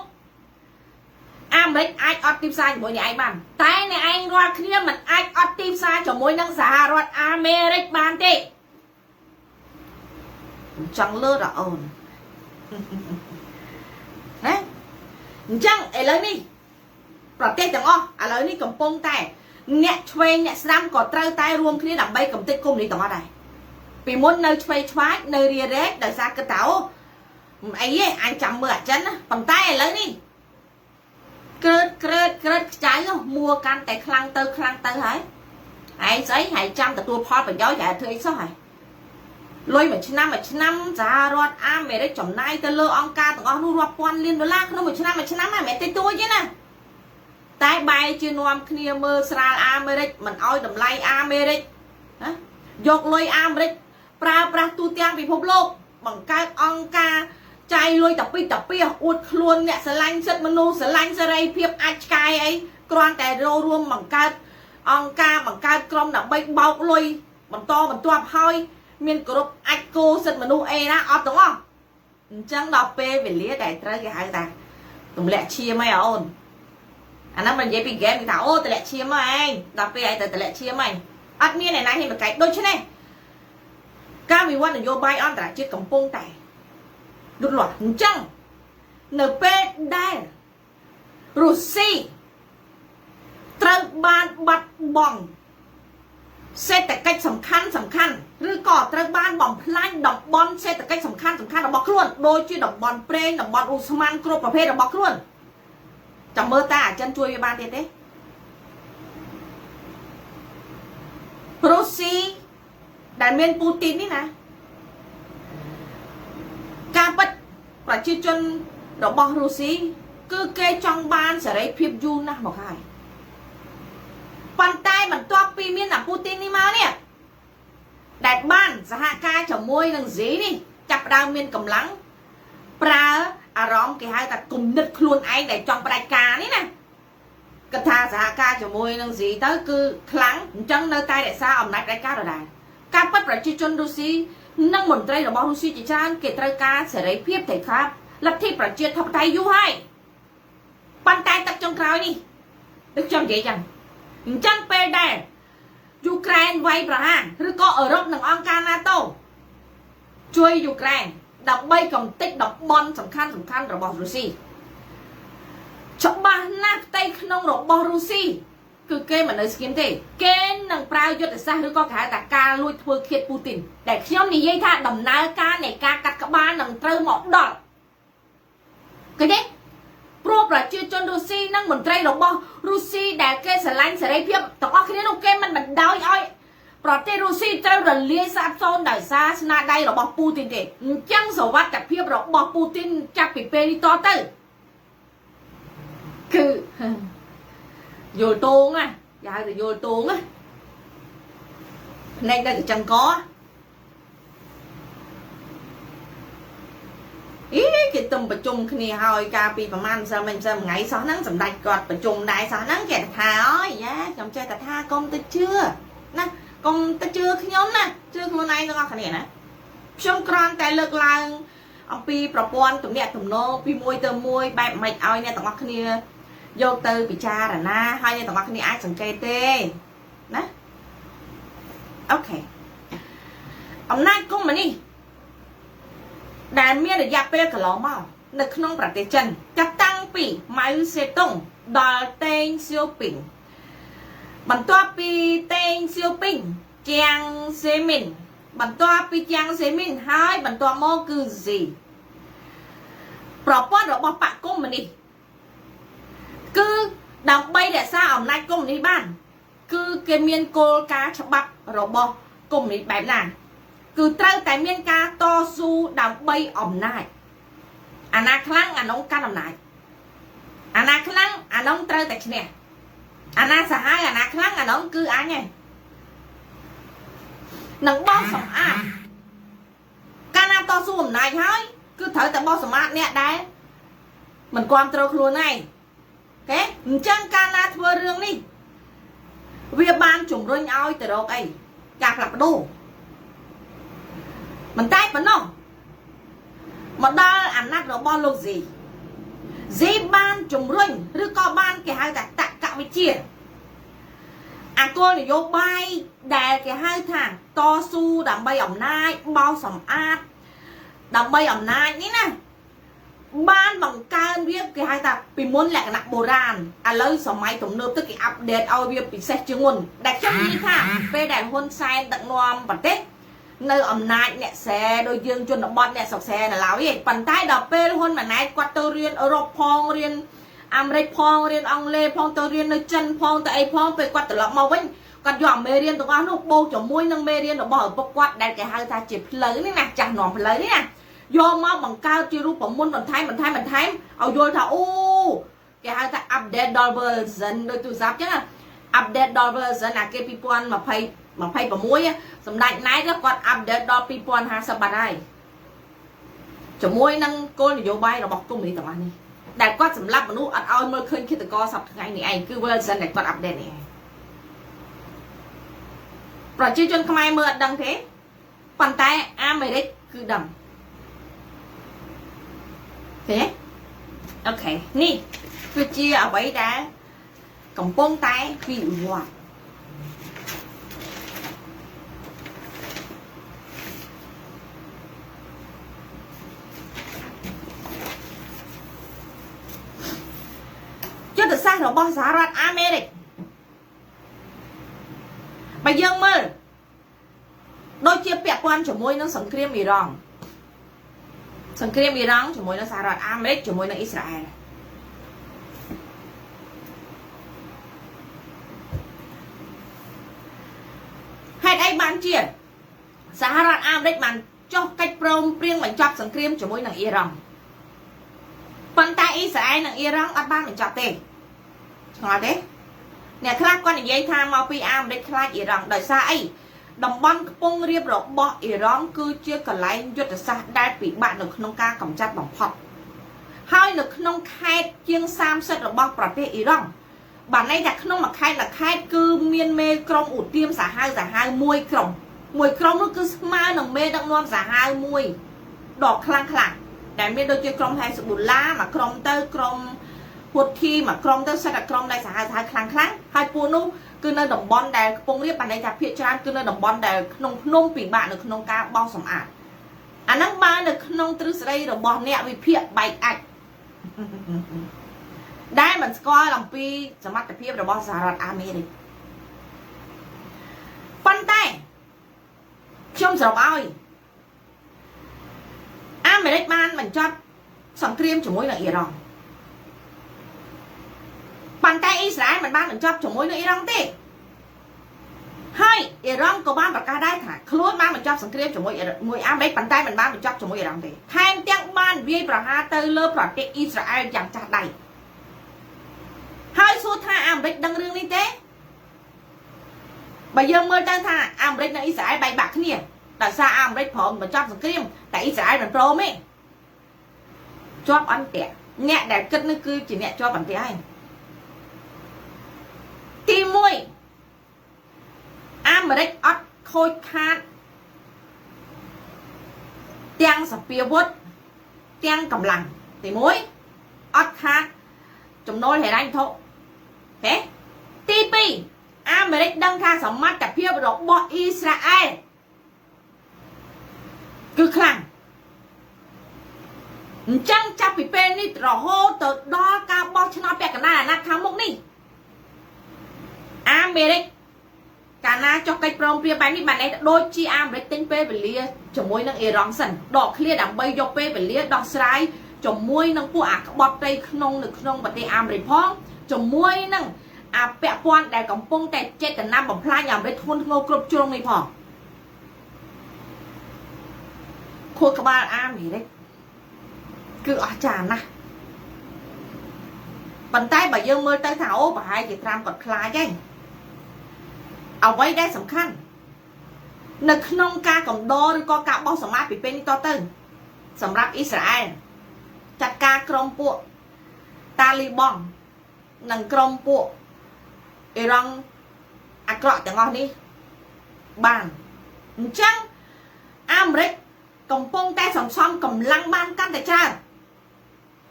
អាមេរិកអាចអត់ទីផ្សារជាមួយអ្នកឯងបានតែអ្នកឯងរាល់គ្នាមិនអាចអត់ទីផ្សារជាមួយនឹងសហរដ្ឋអាមេរិកបានទេចង់លើដល់អូនណាអញ្ចឹងឥឡូវនេះប្រទេសទាំងអស់ឥឡូវនេះកំពុងតែ អ្នកឆ្វេងអ្នកស្ដាំក៏ត្រូវតែរួមគ្នាដើម្បីកម្ទេចកុម្មុយនីសទាំងអស់ដែរពីមុននៅឆ្វេងឆ្វាចនៅរារែកដោយសារគិតថាអូអីទេអញចាំមើលអាចិនណាប៉ុន្តែឥឡូវនេះក្រើតក្រើតក្រើតខ្ចៅមួកាន់តែខ្លាំងទៅខ្លាំងទៅហើយឯងស្អីហើយចាំទទួលផលប្រយោជន៍តែធ្វើអីសោះហើយលុយមួយឆ្នាំមួយឆ្នាំសហរដ្ឋអាមេរិកចំណាយទៅលើអង្គការទាំងអស់នោះរាប់ពាន់លានដុល្លារក្នុងមួយឆ្នាំមួយឆ្នាំហ្នឹងមិនមែនតិចតួចទេណាតែបែរជានាំគ្នាមើលស្រាលអាមេរិកមិនអោយតម្លៃអាមេរិកណាយកលុយអាមេរិកប្រើប្រាស់ទូទាំងពិភពលោកបង្កើតអង្គការចាយលុយតាពីតាពីអួតខ្លួនអ្នកស្រឡាញ់សិទ្ធិមនុស្សស្រឡាញ់សេរីភាពអាចឆ្កែអីគ្រាន់តែររួមបង្កើតអង្គការបង្កើតក្រុមដើម្បីបោកលុយបន្តបន្ទាប់ហើយមានគ្រប់អាចគោសិទ្ធិមនុស្សអីណាអត់ទាំងអស់អញ្ចឹងដល់ពេលវេលាដែលត្រូវគេហៅថាទម្លាក់ឈាមអីអូនអាហ្នឹងមិននិយាយពីហ្គេមគេថាអូទម្លាក់ឈាមមកឯងដល់ពេលឯងទៅទម្លាក់ឈាមឯងអត់មានអ្នកណាហ៊ានប្រកែកដូច្នេះការវិវត្តនយោបាយអន្តរជាតិកំពុងតែលូតលាស់អញ្ចឹងនៅពេលដែលរុស្ស៊ីត្រូវបានបាត់បង់សេដ្ឋកិច្ចសំខាន់សំខាន់ឬក៏ត្រូវបានបំផ្លាញតំបន់សេដ្ឋកិច្ចសំខាន់សំខាន់របស់ខ្លួនដូចជាតំបន់ប្រេងតំបន់ឧស្ម័នគ្រប់ប្រភេទរបស់ខ្លួនចាំមើលតាអាចិនជួយវាបានទៀតទេរុស្ស៊ីដែលមានពូទីននេះណាការពិតប្រជាជនរបស់រុស្ស៊ីគឺគេចង់បានសេរីភាពយូរណាស់មកហើយប៉ុន្តែបន្ទាប់ពីមានអាពូទីននេះមកនេះដែលបានសហការជាមួយនឹងស៊ីនេះចាប់ផ្ដើមមានកម្លាំងប្រើអារម្មណ៍គេហៅថាគំនិតខ្លួនឯងដែលចង់ផ្ដាច់ការនេះណាគិតថាសហការជាមួយនឹងស៊ីទៅគឺខ្លាំងអញ្ចឹងនៅតែរក្សាអំណាចផ្ដាច់ការដដែលការពិតប្រជាជនរុស្ស៊ីនិងមន្ត្រីរបស់រុស្ស៊ីជាច្រើនគេត្រូវការសេរីភាពត្រូវការលទ្ធិប្រជាធិបតេយ្យយូរហើយប៉ុន្តែទឹកចុងក្រោយនេះដូចខ្ញុំនិយាយចឹងអញ្ចឹងពេលដែលយូក្រែនវាយប្រហារឬក៏អឺរ៉ុបនិងអង្គការ NATO ជួយយូក្រែនដើម្បីកំទេចតំបន់សំខាន់សំខាន់របស់រុស្ស៊ីច្បាស់ណាស់ផ្ទៃក្នុងរបស់រុស្ស៊ីគឺគេមិននៅស្ងៀមទេគេនឹងប្រើយុទ្ធសាស្ត្រឬក៏គេហៅថាការលួចធ្វើឃាតពូទីនដែលខ្ញុំនិយាយថាដំណើរការនៃការកាត់ក្បាលនឹងត្រូវមកដល់ឃើញទេព្រោះប្រជាជនរុស្ស៊ីនិងមន្ត្រីរបស់រុស្ស៊ីដែលគេស្រឡាញ់សេរីភាពទាំងអស់គ្នានោះគេមិនបណ្ដោយឲ្យប្រទេសរុស្ស៊ីត្រូវរលាយសាបសូន្យដោយសារស្នាដៃរបស់ពូទីនទេអញ្ចឹងសុវត្ថិភាពរបស់ពូទីនចាប់ពីពេលនេះតទៅគឺយល់តងណាគេហៅថាយល់តងណាភ្នែកដល់កញ្ចឹងកអីគេទំប្រជុំគ្នាហើយកាលពីប្រហែលម្សិលមិញម្សិលថ្ងៃសោះហ្នឹងសម្ដេចគាត់ប្រជុំដែរសោះហ្នឹងគេថាអើយយ៉ាខ្ញុំចេះតែថាកុំទៅជឿណាកុំទៅជឿខ្ញុំណាជឿខ្លួនឯងទាំងអស់គ្នាណាខ្ញុំគ្រាន់តែលើកឡើងអំពីប្រព័ន្ធទំនាក់ទំនងពីមួយទៅមួយបែបមិនឲ្យអ្នកទាំងអស់គ្នាយកទៅពិចារណាហើយអ្នកទាំងអស់គ្នាអាចសង្កេតទេណាអូខេអំណាចកុម្មុយនីសដែលមានរយៈពេលកន្លងមកនៅក្នុងប្រទេសចិនចាប់តាំងពីម៉ៅសេតុងដល់តេងសៀវពីងបន្ទាប់ពីតេងសៀវពីងជាងសេមីនបន្ទាប់ពីជាងសេមីនហើយបន្ទាប់មកគឺស៊ីប្រព័ន្ធរបស់បកកុម្មុយនីសគឺដើម្បីរក្សាអំណាចកុម្មុយនីសបានគឺគេមានគោលការណ៍ច្បាប់របស់កុម្មុយនីសបែបណាគឺត្រូវតែមានការតស៊ូដើម្បីអំណាចអាណាខ្លាំងអានងកាន់អំណាចអាណាខ្លាំងអានងត្រូវតែឈ្នះអាណាសាហាវអាណាខ្លាំងអានងគឺអញឯងនឹងបោសសម្អាតកាលណាតស៊ូអំណាចហើយគឺត្រូវតែបោសសម្អាតអ្នកដែរមិនគាំទ្រខ្លួនឯងគេអញ្ចឹងកាលណាធ្វើរឿងនេះវាបានជំរុញឲ្យទៅរកអីការផ្លាស់ប្ដូរមិនតែប៉ុណ្ណោះមកដល់អាណត្តិរបស់លោកស៊ីស៊ីបានជំរុញឬក៏បានគេហៅថាតក្កវិជ្ជាអាគោលនយោបាយដែលគេហៅថាតស៊ូដើម្បីអំណាចបោសសម្អាតដើម្បីអំណាចនេះណា បានបង្កើនវាគេហៅថាពីមុនលក្ខណៈបុរាណឥឡូវសម័យទំនើបទៅគេ update ឲ្យវាពិសេសជាងមុនដែលខ្ញុំនិយាយថាពេលដែលហ៊ុនសែនដឹកនាំប្រទេសនៅអំណាចអ្នកស្រែដូចយើងជនបទអ្នកស្រុកស្រែនៅឡើយឯងប៉ុន្តែដល់ពេលហ៊ុនម៉ាណែតគាត់ទៅរៀនអឺរ៉ុបផងរៀនអាមេរិកផងរៀនអង់គ្លេសផងទៅរៀននៅចិនផងទៅអីផងពេលគាត់ត្រឡប់មកវិញគាត់យកមេរៀនទាំងអស់នោះបូកជាមួយនឹងមេរៀនរបស់ឪពុកគាត់ដែលគេហៅថាជាផ្លូវនេះណាចាស់នាំផ្លូវនេះណាយកមកបង្កើតជារូបមន្តបន្ថែមបន្ថែមបន្ថែមឲ្យយល់ថាអូគេហៅថា update ដល់ version ដូចទូរស័ព្ទចឹងណា update ដល់ version អាគេ2020 26សម្ដេចណែតគាត់ update ដល់2050បាត់ហើយជាមួយនឹងគោលនយោបាយរបស់កុម្មុយនីសទាំងអស់នេះដែលគាត់សម្លាប់មនុស្សអត់ឲ្យមើលឃើញឃាតករសប្តាហ៍ថ្ងៃនេះឯងគឺ version ដែលគាត់ update នេះឯងប្រជាជនខ្មែរមើលអត់ដឹងទេប៉ុន្តែអាមេរិកគឺដឹងទេ OK នេះគឺជាអ្វីដែលកំពុងតែវិវត្តយុទ្ធសាស្ត្ររបស់សហរដ្ឋអាមេរិកបើយើងមើលដូចជាពាក់ព័ន្ធជាមួយនឹងសង្គ្រាមអ៊ីរ៉ង់សង្គ្រាមអ៊ីរ៉ង់ជាមួយនឹងសហរដ្ឋអាមេរិកជាមួយនឹងអ៊ីស្រាអែលហេតុអីបានជាសហរដ្ឋអាមេរិកបានចុះកិច្ចព្រមព្រៀងបញ្ចប់សង្គ្រាមជាមួយនឹងអ៊ីរ៉ង់ប៉ុន្តែអ៊ីស្រាអែលនិងអ៊ីរ៉ង់អត់បានបញ្ចប់ទេឆ្ងល់ទេអ្នកខ្លះគាត់និយាយថាមកពីអាមេរិកខ្លាចអ៊ីរ៉ង់ដោយសារអីតំបន់ខ្ពង់រាបរបស់អ៊ីរ៉ង់គឺជាកន្លែងយុទ្ធសាស្ត្រដែលពិបាកនៅក្នុងការកម្ចាត់បំផុតហើយនៅក្នុងខេត្តជាង30របស់ប្រទេសអ៊ីរ៉ង់បានន័យថាក្នុងមួយខេត្តមួយខេត្តគឺមានមេក្រុមឧទាមសាហាវសាហាវមួយក្រុមមួយក្រុមនោះគឺស្មើនឹងមេដឹកនាំសាហាវមួយដ៏ខ្លាំងខ្លាំងដែលមានដូចជាក្រុមហេស្បូឡាមួយក្រុមទៅក្រុមហ៊ូធីមួយក្រុមទៅសិតតែក្រុមដែលសាហាវសាហាវខ្លាំងខ្លាំងហើយពួកនោះគឺនៅតំបន់ដែលខ្ពង់រាបបានន័យថាភាគច្រើនគឺនៅតំបន់ដែលក្នុងភ្នំពិបាកនៅក្នុងការបោសសម្អាតអាហ្នឹងបើនៅក្នុងទ្រឹស្ដីរបស់អ្នកវិភាគបែកអាចដែលមិនស្គាល់អំពីសមត្ថភាពរបស់សហរដ្ឋអាមេរិកប៉ុន្តែខ្ញុំសរុបឲ្យអាមេរិកបានបញ្ចប់សង្គ្រាមជាមួយនឹងអ៊ីរ៉ង់ប៉ុន្តែអ៊ីស្រាអែលមិនបានបញ្ចប់ជាមួយនឹងអ៊ីរ៉ង់ទេហើយអ៊ីរ៉ង់ក៏បានប្រកាសដែរថាខ្លួនបានបញ្ចប់សង្គ្រាមជាមួយមួយអាមេរិកប៉ុន្តែមិនបានបញ្ចប់ជាមួយអ៊ីរ៉ង់ទេថែមទាំងបានវាយប្រហារទៅលើប្រទេសអ៊ីស្រាអែលយ៉ាងចាស់ដៃហើយសួរថាអាមេរិកដឹងរឿងនេះទេបើយើងមើលទៅថាអាមេរិកនិងអ៊ីស្រាអែលបែកបាក់គ្នាដោយសារអាមេរិកព្រមបញ្ចប់សង្គ្រាមតែអ៊ីស្រាអែលមិនព្រមទេជាប់អន្ទាក់អ្នកដែលគិតនេះគឺជាអ្នកជាប់អន្ទាក់ហើយទី1អាមេរិកអត់ខូចខាតទាំងសពាវុធទាំងកម្លាំងទី1អត់ខាតចំណូលហិរញ្ញវត្ថុទេទី2អាមេរិកដឹងថាសមត្ថភាពរបស់អ៊ីស្រាអែលគឺខ្លាំងអញ្ចឹងចាប់ពីពេលនេះរហូតទៅដល់ការបោះឆ្នោតពាក់កណ្ដាលអាណត្តិខាងមុខនេះអាមេរិកកាលណាចុះកិច្ចព្រមព្រៀងបែបនេះបានន័យដូចជាអាមេរិកទិញពេលវេលាជាមួយនឹងអ៊ីរ៉ង់សិនដកឃ្លាដើម្បីយកពេលវេលាដោះស្រាយជាមួយនឹងពួកអាក្បត់ត្រីក្នុងនៅក្នុងប្រទេសអាមេរិកផងជាមួយនឹងអាពាក់ព័ន្ធដែលកំពុងតែចេតនាបំផ្លាញអាមេរិកធ្ងន់ធ្ងរគ្រប់ជ្រុងនេះផងខួរក្បាលអាមេរិកគឺអស្ចារ្យណាស់ប៉ុន្តែបើយើងមើលទៅថាអូប្រហែលជាត្រាំគាត់ខ្លាចឯងអ្វីដែលសំខាន់នៅក្នុងការកំដរឬក៏ការបោះសម្អាតពីពេលនេះតទៅសម្រាប់អ៊ីស្រាអែលចាត់ការក្រុមពួកតាលីបង់និងក្រុមពួកអ៊ីរ៉ង់អាក្រក់ទាំងអស់នេះបានអញ្ចឹងអាមេរិកកំពុងតែសន្សំកម្លាំងបានកាន់តែច្រើន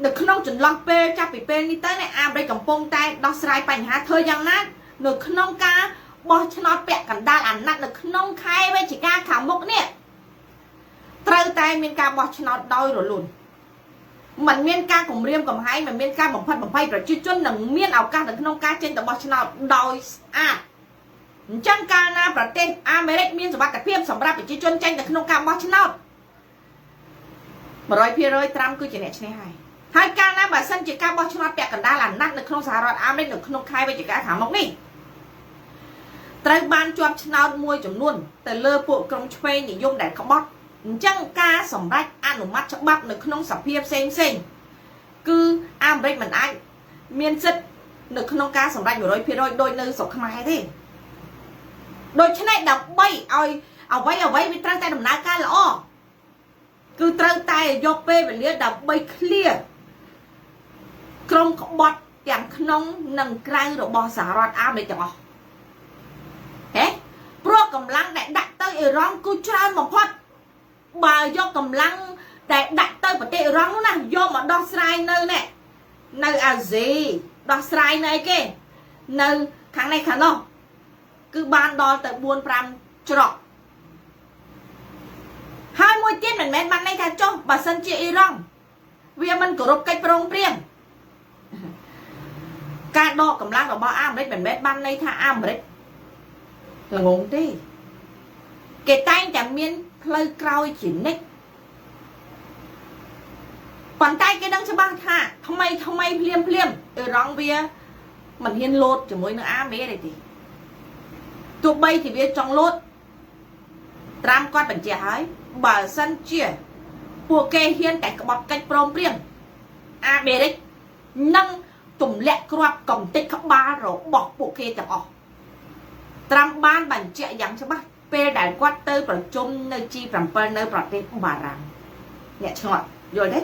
នៅក្នុងចន្លោះពេលចាប់ពីពេលនេះទៅអាមេរិកកំពុងតែដោះស្រាយបញ្ហាធ្វើយ៉ាងណានៅក្នុងការបោះឆ្នោតពាក់កណ្ដាលអាណត្តិនៅក្នុងខែវិច្ឆិកាខាងមុខនេះត្រូវតែមានការបោះឆ្នោតដោយរលូន มันមានការគំរាមកំហែងมันមានការបំផិតបំភ័យប្រជាជននឹងមានឱកាសនៅក្នុងការចេញទៅបោះឆ្នោតដោយស្អាតអញ្ចឹងកាលណាប្រទេសអាមេរិកមានសុវត្ថិភាពសម្រាប់ប្រជាជនចេញទៅក្នុងការបោះឆ្នោត100%ត្រាំគឺជាអ្នកឈ្នះហើយហើយកាលណាបើសិនជាការបោះឆ្នោតពាក់កណ្ដាលអាណត្តិនៅក្នុងសហរដ្ឋអាមេរិកនៅក្នុងខែវិច្ឆិកាខាងមុខនេះត្រូវបានជាប់ឆ្នោតមួយចំនួនទៅលើពួកក្រុមឆ្វេងនិយមដែលក្បត់អញ្ចឹងការសម្រេចអនុម័តច្បាប់នៅក្នុងសភាផ្សេងផ្សេងគឺអាមេរិកមិនអាចមានសិទ្ធិនៅក្នុងការសម្រេច100%ដូចនៅស្រុកខ្មែរទេដូច្នេះដើម្បីឲ្យអ្វីអ្វីវាត្រូវតែដំណើរការល្អគឺត្រូវតែយកពេលវេលាដើម្បី clear ក្រុមក្បត់ទាំងក្នុងនិងក្រៅរបស់សហរដ្ឋអាមេរិកទាំងអស់ហេព្រោះកម្លាំងដែលដាក់ទៅអ៊ីរ៉ង់គឺច្រើនបំផុតបើយកកម្លាំងដែលដាក់ទៅប្រទេសអ៊ីរ៉ង់នោះណាយកមកដោះស្រាយនៅនេះនៅអាស៊ីដោះស្រាយនៅអីគេនៅខាងនេះខាងនោះគឺបានដល់ទៅ4 5ច្រកហើយមួយទៀតមិនមែនបានន័យថាចុះបើសិនជាអ៊ីរ៉ង់វាមិនគោរពកិច្ចព្រមព្រៀងការដកកម្លាំងរបស់អាមេរិកមិនមែនបានន័យថាអាមេរិកល្ងងទេគេតែងតែមានផ្លូវក្រោយជានិច្ចប៉ុន្តែគេដឹងច្បាស់ថាថ្មីថ្មីភ្លាមភ្លាមអ៊ីរ៉ង់វាមិនហ៊ានលោតជាមួយនឹងអាមេរិកទេទោះបីជាវាចង់លោតត្រាំគាត់បញ្ជាក់ហើយបើសិនជាពួកគេហ៊ានតែក្បត់កិច្ចព្រមព្រៀងអាមេរិកនឹងទម្លាក់គ្រាប់កំទេចក្បាលរបស់ពួកគេទាំងអស់ត្រាំបានបញ្ជាក់យ៉ាងច្បាស់ពេលដែលគាត់ទៅប្រជុំនៅ G7 នៅប្រទេសបារាំងអ្នកឆ្ងល់យល់ទេ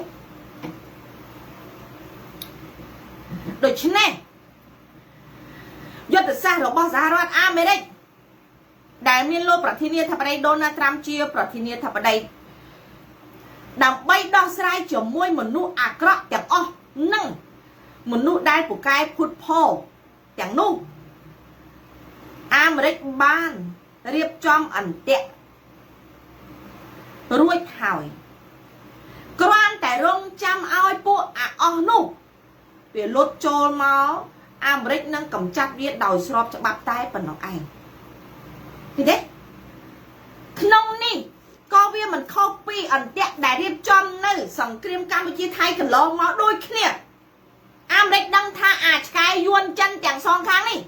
ដូច្នេះយុទ្ធសាស្ត្ររបស់សហរដ្ឋអាមេរិកដែលមានលោកប្រធានាធិបតីដូណាល់ត្រាំជាប្រធានាធិបតីដើម្បីដោះស្រាយជាមួយមនុស្សអាក្រក់ទាំងអស់និងមនុស្សដែលពូកែភូតផោទាំងនោះអាមេរិកបានរៀបចំអន្ទាក់រួចហើយគ្រាន់តែរងចាំឲ្យពួកអាអស់នោះវាលុតចូលមកអាមេរិកនឹងកម្ចាត់វាដោយស្របច្បាប់តែប៉ុណ្ណោះឯងឃើញទេក្នុងនេះក៏វាមិនខុសពីអន្ទាក់ដែលរៀបចំនៅសង្គ្រាមកម្ពុជាថៃកន្លងមកដូចគ្នាអាមេរិកដឹងថាអាឆ្កែយួនចិនទាំងសងខាងនេះ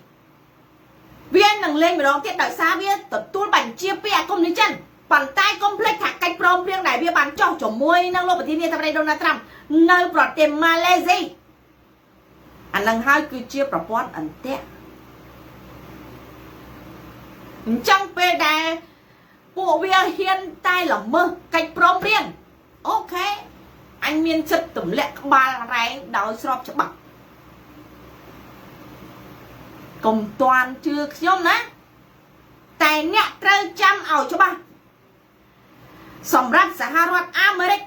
វានឹងលេងម្ដងទៀតដោយសារវាទទួលបញ្ជាពីអាកុម្មុយនីចិនប៉ុន្តែកុំភ្លេចថាកិច្ចព្រមព្រៀងដែលវាបានចុះជាមួយនឹងលោកប្រធានាធិបតីដូណាល់ត្រាំនៅប្រទេសម៉ាឡេស៊ីអានឹងហើយគឺជាប្រព័ន្ធអន្ទាក់អញ្ចឹងពេលដែលពួកវាហ៊ានតែល្មើសកិច្ចព្រមព្រៀងអូខេអញមានសិទ្ធិទម្លាក់ក្បាលរែងដោយស្របច្បាប់កុំតាន់ជឿខ្ញុំណាតែអ្នកត្រូវចាំឲ្យច្បាស់សម្រាប់សហរដ្ឋអាមេរិក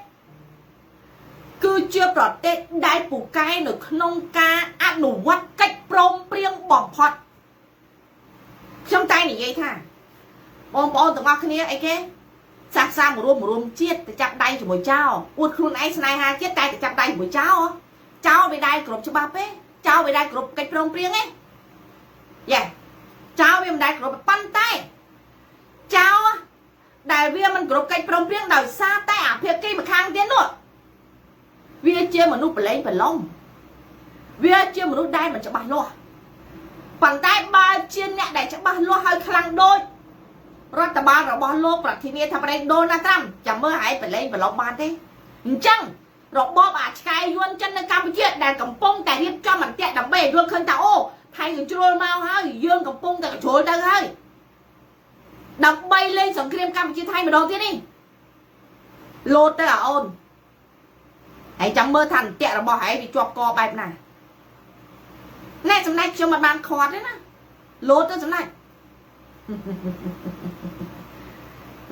គឺជាប្រទេសដែលពូកែនៅក្នុងការអនុវត្តកិច្ចព្រមព្រៀងបំផុតខ្ញុំតែនិយាយថាបងប្អូនទាំងអស់គ្នាអីគេសាសសាមរួមរួមជាតិទៅចាប់ដៃជាមួយចោលអួតខ្លួនឯងស្នេហាជាតិតែទៅចាប់ដៃជាមួយចោលចោលវាដែរគ្រប់ច្បាប់ទេចោលវាដែរគ្រប់កិច្ចព្រមព្រៀងទេយ៉ាចោលវាមិនដែរគ្រប់ប៉ុន្តែចោលដែលវាមិនគ្រប់កិច្ចព្រមព្រៀងដោយសារតែអាភាគីម្ខាងទៀតនោះវាជាមនុស្សប្រឡែងប្រឡំវាជាមនុស្សដែលមិនច្បាស់លាស់ប៉ុន្តែបើជាអ្នកដែលច្បាស់លាស់ហើយខ្លាំងដូចរដ្ឋបាលរបស់លោកប្រធានាធិបតីដូណាល់ត្រាំចាំមើលឲ្យប្រឡែងប្រឡំបានទេអញ្ចឹងរបបអាឆ្កែយួនចិននៅកម្ពុជាដែលកំពុងតែរៀបចំអន្ទាក់ដើម្បីឲ្យយល់ឃើញថាអូថៃកញ្ជ្រោលមកហើយយើងកំពុងតែកញ្ជ្រោលទៅហើយដើម្បីលេងសង្គ្រាមកម្ពុជាថៃម្ដងទៀតនេះលោតទៅអាអូនហើយចាំមើលថាអន្ទាក់របស់ឯងវាជាប់កបែបណាណែសម្ដេចខ្ញុំមិនបានខាត់ទេណាលោតទៅសម្ដេច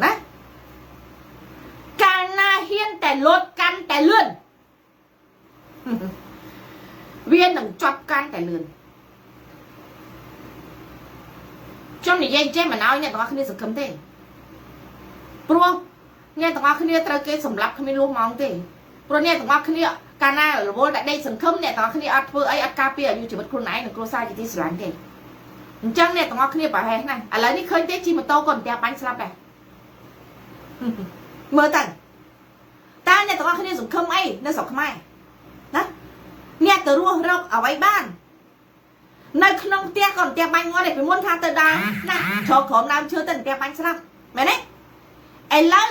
ណាកាលណាហ៊ានតែលោតកាន់តែលឿនវានឹងជាប់កាន់តែលឿនខ្ញុំនិយាយចេះមិនឲ្យអ្នកទាំងអស់គ្នាសង្ឃឹមទេព្រោះអ្នកទាំងអស់គ្នាត្រូវគេសម្លាប់គ្មានលួសម៉ោងទេព្រោះអ្នកទាំងអស់គ្នា កាលណារវល់តែដេកសង្ឃឹមអ្នកទាំងអស់គ្នាអត់ធ្វើអីអត់ការពារអាយុជីវិតខ្លួនឯងនិងគ្រួសារជាទីស្រឡាញ់ទេអញ្ចឹងអ្នកទាំងអស់គ្នាប្រហែសណាស់ឥឡូវនេះឃើញទេជិះម៉ូតូក៏ផ្ទះបាញ់ស្លាប់ដែរមើលទៅតើអ្នកទាំងអស់គ្នាសង្ឃឹមអីនៅស្រុកខ្មែរណាអ្នកទៅរស់រកអ្វីបាននៅក្នុងផ្ទះក៏ផ្ទះបាញ់ងាប់ដែរពីមុនថាទៅដល់ណាជ្រកក្រោមដើមឈើទៅផ្ទះបាញ់ស្លាប់មែនទេឥឡូវ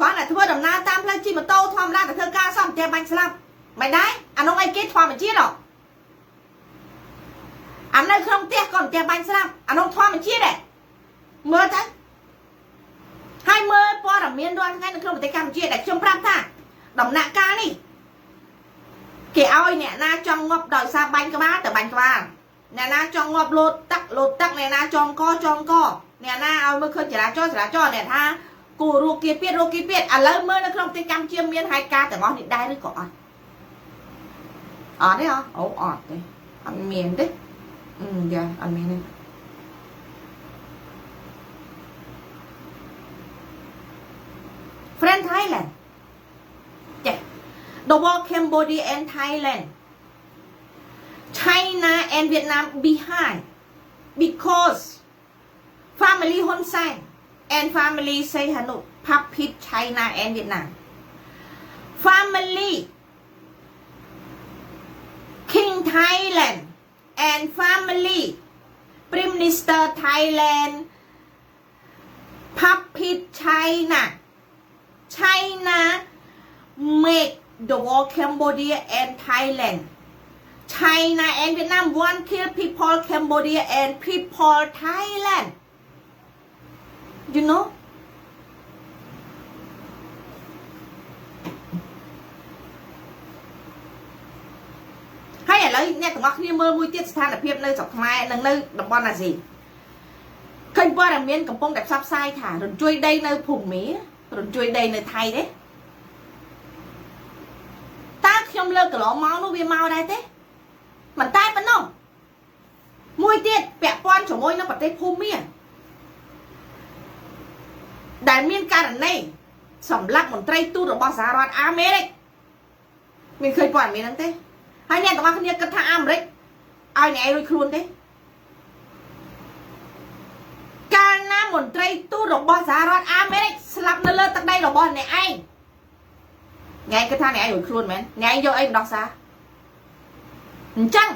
គាត់តែធ្វើដំណើរតាមផ្លូវជិះម៉ូតូធម្មតាទៅធ្វើការសមផ្ទះបាញ់ស្លាប់មិនដែរអានោះអីគេធម្មជាតិហ៎អានៅក្នុងផ្ទះក៏ផ្ទះបាញ់ស្លាប់អានោះធម្មជាតិដែរមើលទៅហើយមើលព័ត៌មានរាល់ថ្ងៃនៅក្នុងប្រទេសកម្ពុជាដែលខ្ញុំប្រាប់ថាដំណាក់កាលនេះគេឲ្យអ្នកណាចង់ងាប់ដោយសារបាញ់ក្បាលទៅបាញ់ក្បាលអ្នកណាចង់ងាប់លោតទឹកលោតទឹកអ្នកណាចងកចងកអ្នកណាឲ្យមើលឃើញចរាចរណ៍ចរាចរណ៍អ្នកថាគូរោគីពៀតរោគីពៀតឥឡូវមើលនៅក្នុងប្រទេសកម្ពុជាមានហេតុការណ៍ទាំងអស់នេះដែរឬក៏អត់អត់ទេអូអត់ទេអត់មានទេយ៉ាអត់មានទេ Friend Thailand ចា The war Cambodia and Thailand China and Vietnam behind because family Hun Sen and family Sihanouk puppet China and Vietnam family King Thailand and family Prime Minister Thailand puppet China China make the war Cambodia and Thailand China and Vietnam want kill people Cambodia and people Thailand you know ហើយឥឡូវអ្នកទាំងអស់គ្នាមើលមួយទៀតស្ថានភាពនៅស្រុកខ្មែរនិងនៅតំបន់អាស៊ីឃើញព័ត៌មានកំពុងតែផ្សព្វផ្សាយថារញ្ជួយដីនៅភូមារញ្ជួយដីនៅថៃទេតើខ្ញុំលើកកន្លងមកនោះវាមកដែរទេមិនតែប៉ុណ្ណោះមួយទៀតពាក់ព័ន្ធជាមួយនឹងប្រទេសភូមាដែលមានករណីសម្លាប់មន្ត្រីទូតរបស់សហរដ្ឋអាមេរិកមានឃើញព័ត៌មានហ្នឹងទេហើយអ្នកទាំងអស់គ្នាគិតថាអាមេរិកឲ្យអ្នកឯងរួចខ្លួនទេកាលណាមន្ត្រីទូតរបស់សហរដ្ឋអាមេរិកស្លាប់នៅលើទឹកដីរបស់អ្នកឯងអ្នកឯងគិតថាអ្នកឯងរួចខ្លួនមែនអ្នកឯងយកអីមកដោះសារអញ្ចឹង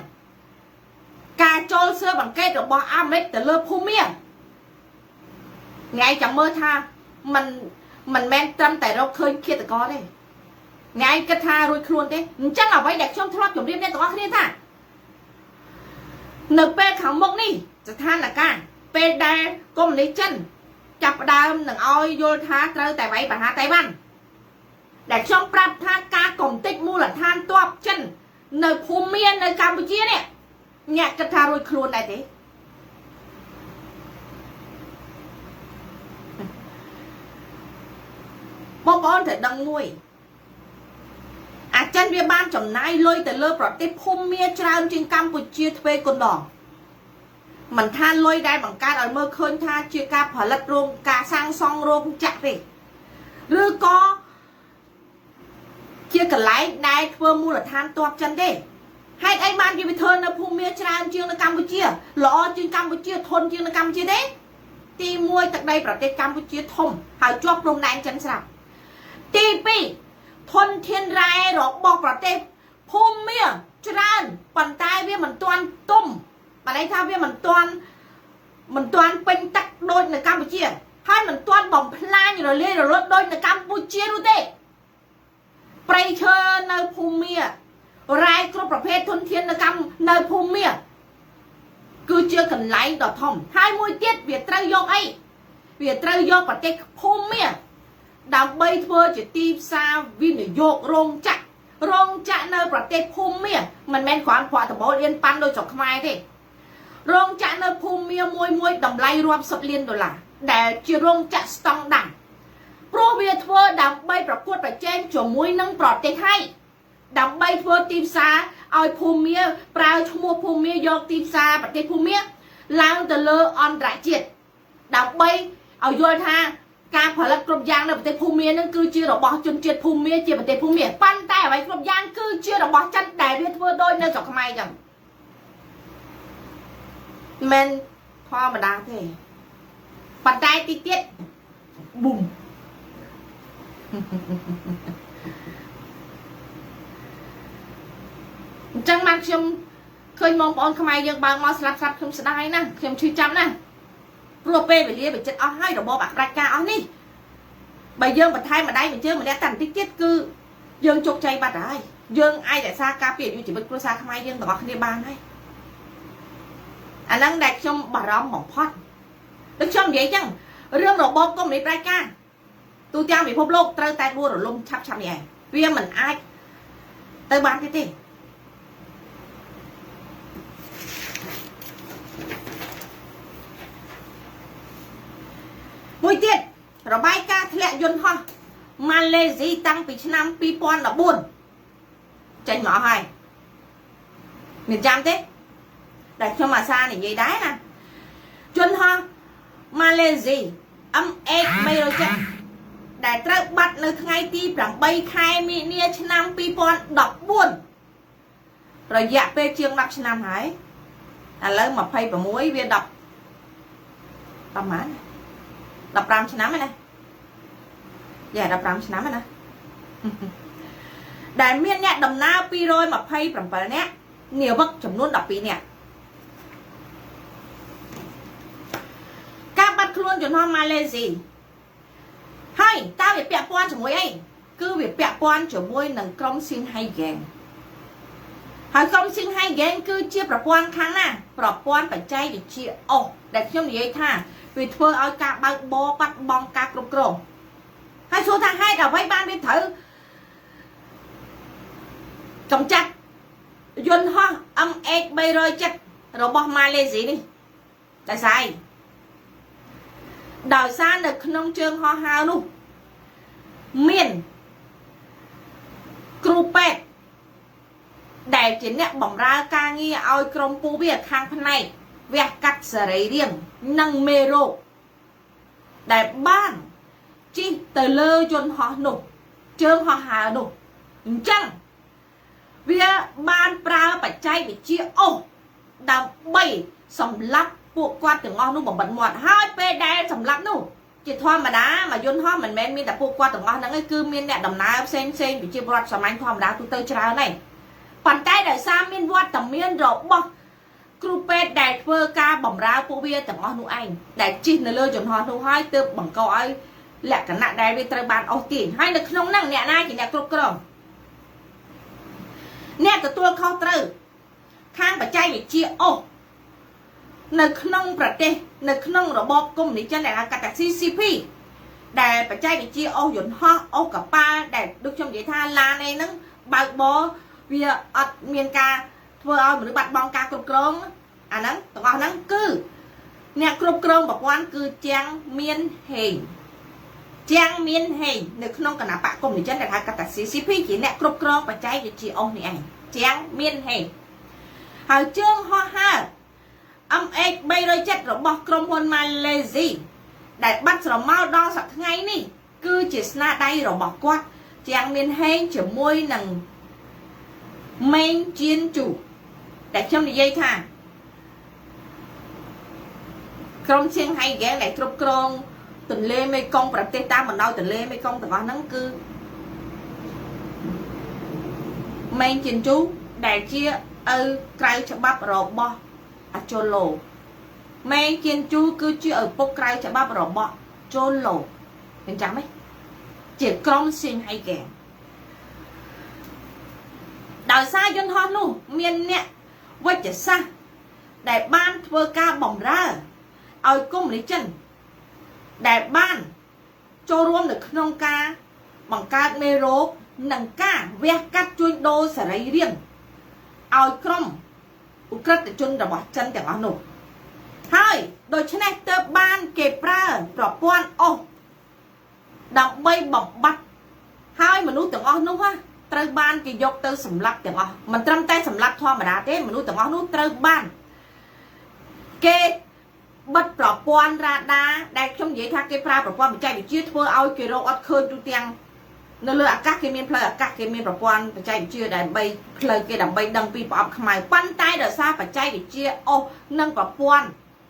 ការចូលស៊ើបអង្កេតរបស់អាមេរិកទៅលើភូមាអ្នកឯងចាំមើលថាมันមិនមែនត្រឹមតែរកឃើញឃាតករទេអ្នកឯងគិតថារួចខ្លួនទេអញ្ចឹងអ្វីដែលខ្ញុំធ្លាប់ជម្រាបអ្នកទាំងអស់គ្នាថានៅពេលខាងមុខនេះស្ថានភាពពេលដែលកុម្មុយនីសចិនចាប់ផ្ដើមនឹងឲ្យយល់ថាត្រូវតែវាយប្រហារតៃវ៉ាន់ដែលខ្ញុំប្រាប់ថាការកំទេចមូលដ្ឋានទ័ពចិននៅភូមានៅកម្ពុជានេះអ្នកគិតថារួចខ្លួនដែរទេបងប្អូនត្រូវដឹងមួយអាចិនវាបានចំណាយលុយទៅលើប្រទេសភូមាច្រើនជាងកម្ពុជាទ្វេគុណដងមិនថាលុយដែលបង្កើតឲ្យមើលឃើញថាជាការផលិតរោងការសាងសង់រោងចក្រទេឬក៏ជាកន្លែងដែលធ្វើមូលដ្ឋានទ័ពចិនទេហេតុអីបានជាវាធ្វើនៅភូមាច្រើនជាងនៅកម្ពុជាល្អជាងកម្ពុជាធន់ជាងនៅកម្ពុជាទេទី1ទឹកដីប្រទេសកម្ពុជាធំហើយជាប់ព្រំដែនចិនស្រាប់ទី2ធនធានរ៉ែរបស់ប្រទេសភូមាច្រើនប៉ុន្តែវាមិនទាន់ទុំបើន័យថាវាមិនទាន់ពេញទឹកដូចនៅកម្ពុជាហើយមិនទាន់បំផ្លាញរលាយរលត់ដូចនៅកម្ពុជានោះទេព្រៃឈើនៅភូមារ៉ែគ្រប់ប្រភេទធនធាននៅភូមាគឺជាកន្លែងដ៏ធំហើយមួយទៀតវាត្រូវយកអីវាត្រូវយកប្រទេសភូមាដើម្បីធ្វើជាទីផ្សារវិនិយោគរោងចក្ររោងចក្រនៅប្រទេសភូមាមិនមែនគ្រាន់ព្រោះដបូលលៀនប៉ាន់ដូចស្រុកខ្មែរទេរោងចក្រនៅភូមាមួយមួយតម្លៃរាប់សិបលានដុល្លារដែលជារោងចក្រស្តង់ដារព្រោះវាធ្វើដើម្បីប្រកួតប្រជែងជាមួយនឹងប្រទេសថៃដើម្បីធ្វើទីផ្សារឲ្យភូមាប្រើឈ្មោះភូមាយកទីផ្សារប្រទេសភូមាឡើងទៅលើអន្តរជាតិដើម្បីឲ្យយល់ថា ការផលិតគ្រប់យ៉ាងនៅប្រទេសភូមានឹងគឺជារបស់ជនជាតិភូមាជាប្រទេសភូមាប៉ុន្តែអ្វីគ្រប់យ៉ាងគឺជារបស់ចិនដែលវាធ្វើដូចនៅស្រុកខ្មែរចឹងមិនធម្មតាទេប៉ុន្តែទីទៀតប៊ុំអញ្ចឹងបានខ្ញុំឃើញបងប្អូនខ្មែរយើងបើកមកស្លាប់ស្លាប់ខ្ញុំស្ដាយណាស់ខ្ញុំឈឺចាំណាស់ព្រោះពេលវេលាវាចិត្តអស់ហើយរបបអក្រាច់ការអស់នេះបើយើងបន្ថែមម្ដាយមួយជើងម្នាក់តែបន្តិចទៀតគឺយើងជោគជ័យបាត់ហើយយើងអាចរក្សាការពារអាយុជីវិតគ្រួសារខ្មែរយើងទាំងអស់គ្នាបានហើយអាហ្នឹងដែលខ្ញុំបារម្ភបំផុតដូចខ្ញុំនិយាយចឹងរឿងរបបកុម្មុយនីសផ្ដាច់ការទូទាំងពិភពលោកត្រូវតែដួលរលំឆាប់ឆាប់នេះឯងវាមិនអាចទៅបានទៀតទេមួយទៀតរបាយការណ៍ធ្លាក់យន្តហោះម៉ាឡេស៊ីតាំងពីឆ្នាំ2014ចេញមកហើយមានចាំទេដែលខ្ញុំអាសានិយាយដែរណាយន្តហោះម៉ាឡេស៊ី MH370 ដែលត្រូវបាត់នៅថ្ងៃទី8ខែមីនាឆ្នាំ2014រយៈពេលជាង10ឆ្នាំហើយឥឡូវ26វា10ប្រហែល15ឆ្នាំហើយណាយ៉ា15ឆ្នាំហើយណាដែលមានអ្នកដំណើរ227នាក់នាវិកចំនួន12នាក់ការបាត់ខ្លួនយន្តហោះម៉ាឡេស៊ីហើយតើវាពាក់ព័ន្ធជាមួយអីគឺវាពាក់ព័ន្ធជាមួយនឹងក្រុមស៊ីងហៃហ្គេងហើយក្រុមស៊ីងហៃហ្គេងគឺជាប្រព័ន្ធខាងណាប្រព័ន្ធបច្ចេកវិទ្យាអស់ដែលខ្ញុំនិយាយថាវាធ្វើឲ្យការបើកបរបាត់បង់ការគ្រប់គ្រងហើយសួរថាហេតុអ្វីបានវាត្រូវកម្ចាត់យន្តហោះ MH370 របស់ម៉ាឡេស៊ីនេះដោយសារអីដោយសារនៅក្នុងជើងហោះហើរនោះមានគ្រូពេទ្យដែលជាអ្នកបម្រើការងារឲ្យក្រុមពូវាខាងផ្នែកវះកាត់សរីរាង្គនិងមេរោគដែលបានជិះទៅលើយន្តហោះនោះជើងហោះហើរនោះអញ្ចឹងវាបានប្រើបច្ចេកវិទ្យាអស់ដើម្បីសម្លាប់ពួកគាត់ទាំងអស់នោះបំបិតមាត់ហើយពេលដែលសម្លាប់នោះជាធម្មតាមួយយន្តហោះមិនមែនមានតែពួកគាត់ទាំងអស់ហ្នឹងឯងគឺមានអ្នកដំណើរផ្សេងផ្សេងប្រជាពលរដ្ឋសាមញ្ញធម្មតាទូទៅច្រើនហើយប៉ុន្តែដោយសារមានវត្តមានរបស់គ្រូពេទ្យដែលធ្វើការបម្រើពួកវាទាំងអស់នោះឯងដែលជិះនៅលើយន្តហោះនោះហើយទើបបង្កឲ្យលក្ខណៈដែលវាត្រូវបានអស់ទាញហើយនៅក្នុងហ្នឹងអ្នកណាជាអ្នកគ្រប់គ្រងអ្នកទទួលខុសត្រូវខាងបច្ចេកវិទ្យាអស់នៅក្នុងប្រទេសនៅក្នុងរបបកុម្មុយនីសចិនដែលហៅកាត់ថា CCP ដែលបច្ចេកវិទ្យាអស់យន្តហោះអស់កប៉ាល់ដែលដូចខ្ញុំនិយាយថាឡានអីហ្នឹងបើកបរវាអត់មានការធ្វើឲ្យមនុស្សបាត់បង់ការគ្រប់គ្រងអាហ្នឹងទាំងអស់ហ្នឹងគឺអ្នកគ្រប់គ្រងប្រព័ន្ធគឺជាងមានហេងជាងមានហេងនៅក្នុងគណៈបកកុម្មុយនីសចិនដែលហៅកាត់ថា CCP ជាអ្នកគ្រប់គ្រងបច្ចេកវិទ្យាអស់នេះឯងជាងមានហេងហើយជើងហោះហើរ MH370 របស់ក្រុមហ៊ុនម៉ាឡេស៊ីដែលបាត់ស្រមោលដល់សប្តាហ៍ថ្ងៃនេះគឺជាស្នាដៃរបស់គាត់ជាងមានហេងជាមួយនឹងមេងជៀនជូតែខ្ញុំនិយាយថាក្រុមសៀងហៃហ្គេងដែលគ្រប់គ្រងទន្លេមេគង្គប្រទេសតាមបណ្ដោយទន្លេមេគង្គទាំងអស់ហ្នឹងគឺមេងជៀនជូដែលជាឪក្រៅច្បាប់របស់អជលឡូមេងជៀនជូគឺជាឪពុកក្រៅច្បាប់របស់ជលឡូអញ្ចឹងទេជាក្រុមសៀងហៃហ្គេងដោយសារយន្តហោះនោះមានអ្នកវិទ្យាសាស្ត្រដែលបានធ្វើការបម្រើឲ្យកុម្មុយនីសចិនដែលបានចូលរួមនៅក្នុងការបង្កើតមេរោគនិងការវះកាត់ជួញដូរសរីរាង្គឲ្យក្រុមឧក្រិដ្ឋជនរបស់ចិនទាំងអស់នោះហើយដូច្នេះទើបបានគេប្រើប្រព័ន្ធអស់ដើម្បីបំបត្តិហើយមនុស្សទាំងអស់នោះត្រូវបានគេយកទៅសម្លាប់ទាំងអស់មិនត្រឹមតែសម្លាប់ធម្មតាទេមនុស្សទាំងអស់នោះត្រូវបានគេ បិទប្រព័ន្ធរ៉ាដាដែលខ្ញុំនិយាយថាគេប្រើប្រព័ន្ធបច្ចេកវិទ្យាធ្វើឲ្យគេរកអត់ឃើញទូទាំងនៅលើអាកាសគេមានផ្លូវអាកាសគេមានប្រព័ន្ធបច្ចេកវិទ្យាដើម្បីផ្លូវគេដើម្បីដឹងពីប្រអប់ខ្មៅប៉ុន្តែដោយសារបច្ចេកវិទ្យាអស់និងប្រព័ន្ធ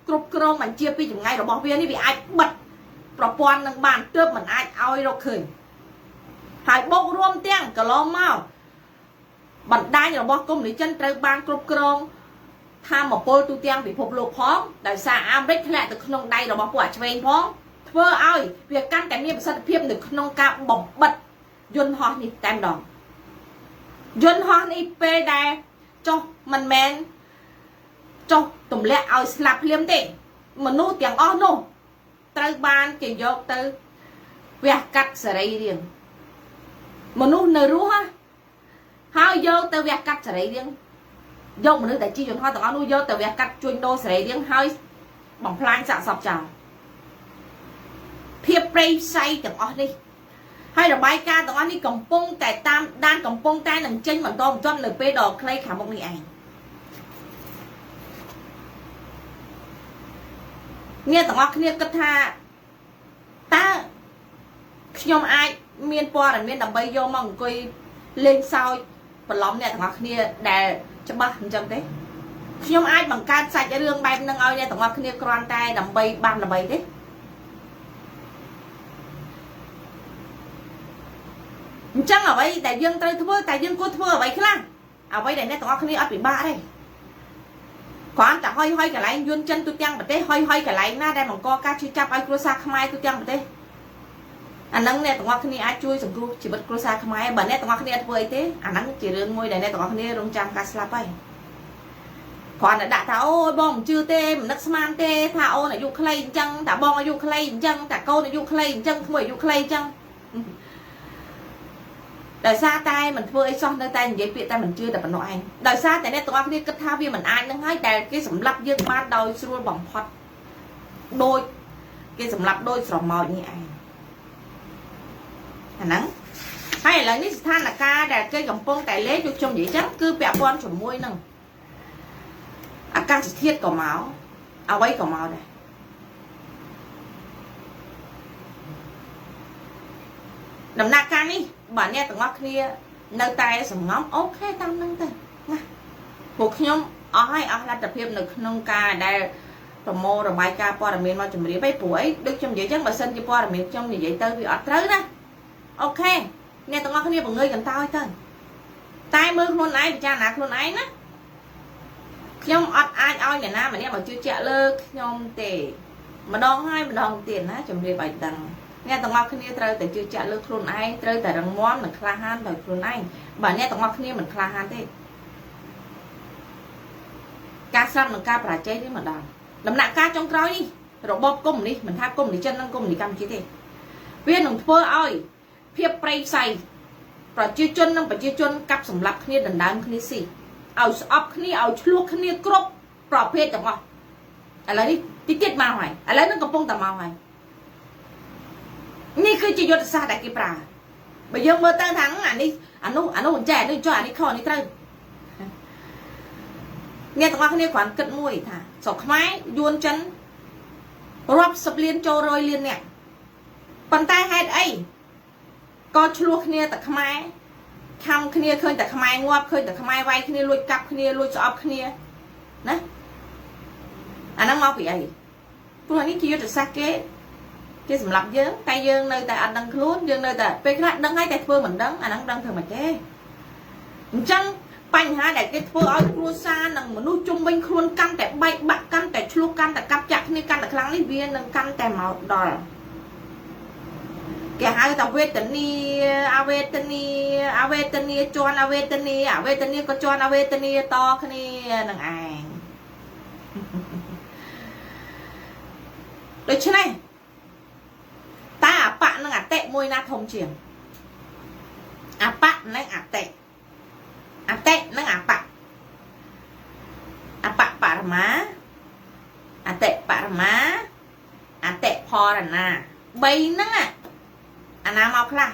គ្រប់គ្រងបញ្ជាពីចម្ងាយរបស់វានេះវាអាចបិទប្រព័ន្ធនឹងបានទើបមិនអាចឲ្យរកឃើញហើយបូករួមទាំងកន្លងមកបណ្ដាញរបស់កុម្មុយនីសចិនត្រូវបានគ្រប់គ្រងធម្មពលទូទាំងពិភពលោកផងដោយសារអាមេរិកធ្លាក់ទៅក្នុងដៃរបស់ពួកអាឆ្វេងផងធ្វើឲ្យវាកាន់តែមានប្រសិទ្ធភាពនៅក្នុងការបំបិតយន្តហោះនេះតែម្ដងយន្តហោះនេះពេលដែលចុះមិនមែនចុះទម្លាក់ឲ្យស្លាប់ភ្លាមទេមនុស្សទាំងអស់នោះត្រូវបានគេយកទៅវះកាត់សរីរាង្គមនុស្សនៅរស់ហើយយកទៅវះកាត់សរីរាង្គយកមនុស្សដែលជិះយន្តហោះទាំងអស់នោះយកទៅវះកាត់ជួញដូរសរីរាង្គហើយបំផ្លាញសាកសពចោលភាពព្រៃផ្សៃទាំងអស់នេះហើយរបាយការណ៍ទាំងអស់នេះកំពុងតែតាមដានកំពុងតែនឹងចេញបន្តបន្ទាប់នៅពេលដ៏ខ្លីខាងមុខនេះឯងអ្នកទាំងអស់គ្នាគិតថាតើខ្ញុំអាចមានព័ត៌មានដើម្បីយកមកអង្គុយលេងសើចបន្លំអ្នកទាំងអស់គ្នាដែលច្បាស់អញ្ចឹងទេខ្ញុំអាចបង្កើតសាច់រឿងបែបហ្នឹងឲ្យអ្នកទាំងអស់គ្នាគ្រាន់តែដើម្បីបានល្បីទេអញ្ចឹងអ្វីដែលយើងត្រូវធ្វើតែយើងគួរធ្វើអ្វីខ្លះអ្វីដែលអ្នកទាំងអស់គ្នាអត់ពិបាកទេគ្រាន់តែហុយកន្លែងយួនចិនទូទាំងប្រទេសហុយកន្លែងណាដែលបង្កការឈឺចាប់ឲ្យគ្រួសារខ្មែរទូទាំងប្រទេសអាហ្នឹងអ្នកទាំងអស់គ្នាអាចជួយសង្គ្រោះជីវិតគ្រួសារខ្មែរបើអ្នកទាំងអស់គ្នាអត់ធ្វើអីទេអាហ្នឹងជារឿងមួយដែលអ្នកទាំងអស់គ្នារងចាំការស្លាប់ហើយគ្រាន់តែដាក់ថាអូយបងមិនជឿទេមិននឹកស្មានទេថាអូនអាយុខ្លីអញ្ចឹងតាបងអាយុខ្លីអញ្ចឹងតាកូនអាយុខ្លីអញ្ចឹងក្មួយអាយុខ្លីអញ្ចឹងដោយសារតែមិនធ្វើអីសោះនៅតែនិយាយពាក្យតែមិនជឿតែប៉ុណ្ណោះឯងដោយសារតែអ្នកទាំងអស់គ្នាគិតថាវាមិនអាចនឹងហើយតែគេសម្លាប់យើងបានដោយស្រួលបំផុតដូចគេសម្លាប់ដូចស្រមោចនេះឯងអាហ្នឹងហើយឥឡូវនេះស្ថានភាពដែលគេកំពុងតែលេងដូចខ្ញុំនិយាយចឹងគឺពាក់ព័ន្ធជាមួយនឹងអាកាសធាតុក៏មកអ្វីក៏មកដែរដំណាក់កាលនេះបើអ្នកទាំងអស់គ្នានៅតែសំងំអូខេតាមនឹងទៅណាពួកខ្ញុំអស់ហើយអស់លទ្ធភាពនៅក្នុងការដែលប្រមូលរបាយការណ៍ព័ត៌មានមកជម្រាបឯព្រោះអីដូចខ្ញុំនិយាយចឹងបើសិនជាព័ត៌មានខ្ញុំនិយាយទៅវាអត់ត្រូវណាអូខេអ្នកទាំងអស់គ្នាបង្ងើយកន្តើយទៅតែមើលខ្លួនឯងពិចារណាខ្លួនឯងណាខ្ញុំអត់អាចឲ្យអ្នកណាម្នាក់មកជឿជាក់លើខ្ញុំទេម្ដងហើយម្ដងទៀតណាជម្រាបឲ្យដឹងអ្នកទាំងអស់គ្នាត្រូវតែជឿជាក់លើខ្លួនឯងត្រូវតែរឹងមាំនិងក្លាហានដោយខ្លួនឯងបើអ្នកទាំងអស់គ្នាមិនក្លាហានទេការស្លាប់និងការបរាជ័យនេះមកដល់ដំណាក់កាលចុងក្រោយនេះរបបកុម្មុយនីសមិនថាកុម្មុយនីសចិននិងកុម្មុយនីសកម្ពុជាទេវានឹងធ្វើឲ្យភាពព្រៃផ្សៃប្រជាជននិងប្រជាជនកាប់សម្លាប់គ្នាដណ្ដើមគ្នាស៊ីឲ្យស្អប់គ្នាឲ្យឆ្លោះគ្នាគ្រប់ប្រភេទទាំងអស់ឥឡូវនេះតិចទៀតមកហើយឥឡូវនឹងកំពុងតែមកហើយនេះគឺជាយុទ្ធសាស្ត្រដែលគេប្រើបើយើងមើលទៅថាអានេះអានោះអានោះអញ្ចេះអានេះចុះអានេះខុសអានេះត្រូវអ្នកទាំងអស់គ្នាគ្រាន់គិតមួយថាស្រុកខ្មែរយួនចិនរាប់សិបលានចូលរយលានអ្នកប៉ុន្តែហេតុអីក៏ឆ្លោះគ្នាតែខ្មែរខំគ្នាឃើញតែខ្មែរងាប់ឃើញតែខ្មែរវាយគ្នាលួចកាប់គ្នាលួចស្អប់គ្នាណាអាហ្នឹងមកពីអីព្រោះនេះជាយុទ្ធសាស្ត្រគេគេសម្លាប់យើងតែយើងនៅតែអត់ដឹងខ្លួនយើងនៅតែពេលខ្លះដឹងហើយតែធ្វើមិនដឹងអាហ្នឹងដឹងធ្វើមិនទេអញ្ចឹងបញ្ហាដែលគេធ្វើឲ្យគ្រួសារនិងមនុស្សជុំវិញខ្លួនកាន់តែបែកបាក់កាន់តែឆ្លោះកាន់តែកាប់ចាក់គ្នាកាន់តែខ្លាំងនេះវានឹងកាន់តែមកដល់គេហៅថាវេទនាអវេទនាអវេទនាជន់អវេទនាអវេទនាក៏ជន់អវេទនាតគ្នានឹងឯងដូច្នេះតើអបៈនិងអតិមួយណាធំជាងអបៈនិងអតិអតិនិងអបៈអបៈបរមាអតិបរមាអតិផរណាបីហ្នឹងអាណាមកខ្លះ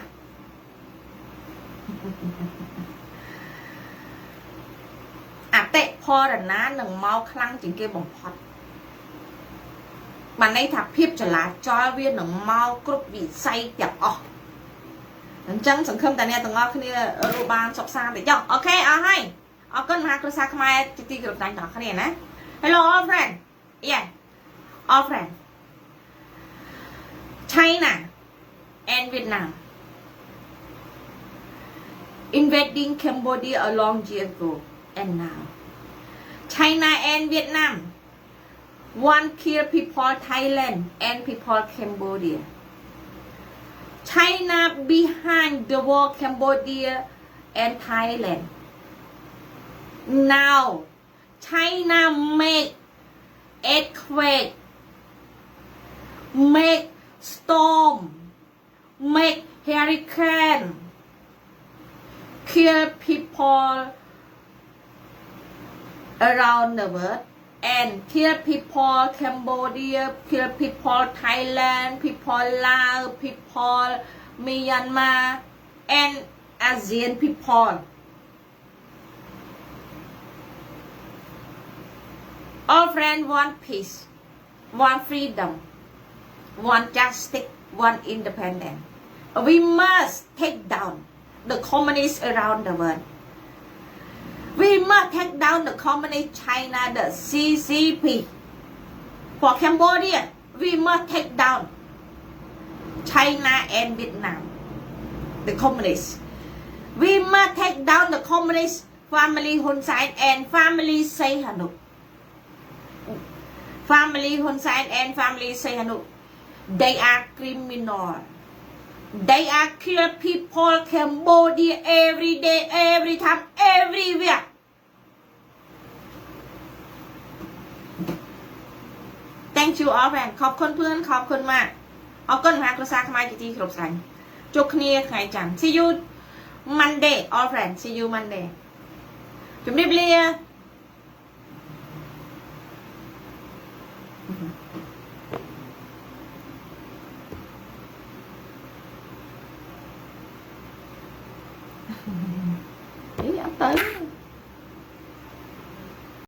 អតិផរណានឹងមកខ្លាំងជាងគេបំផុត បានន័យថាភាពចលាចលវានឹងមកគ្រប់វិស័យទាំងអស់អញ្ចឹងសង្ឃឹមតែអ្នកទាំងអស់គ្នារស់បានសុខសាន្តតិចចុះOK អស់ហើយអរគុណមហាគ្រួសារខ្មែរជាទីគោរពតាញ់ទាំងអស់គ្នាណា Hello, all friend. Yeah, all friend. China and Vietnam invading Cambodia a long year ago, and now China and Vietnam want kill people Thailand and people Cambodia. China behind the war Cambodia and Thailand. Now China make earthquake, make storm, make hurricane, kill people around the world and kill people Cambodia, kill people Thailand, people Laos, people Myanmar and ASEAN people. All friends want peace, want freedom, want justice, want independence. We must take down the communists around the world. We must take down the communist China, the CCP. For Cambodia, we must take down China and Vietnam, the communists. We must take down the communist family Hun Sen and family Sihanouk. Family Hun Sen and family Sihanouk, they are criminal. They are kill people Cambodia every day, every time, everywhere. Thank you, all friend. ขอบคุณเพื่อนขอบคุณมากអរគុណមហាគ្រួសារខ្មែរជាទីគោរពស្រឡាញ់ជួបគ្នាថ្ងៃច័ន្ទ See you Monday, all friends. See you Monday. ជំរាបលា.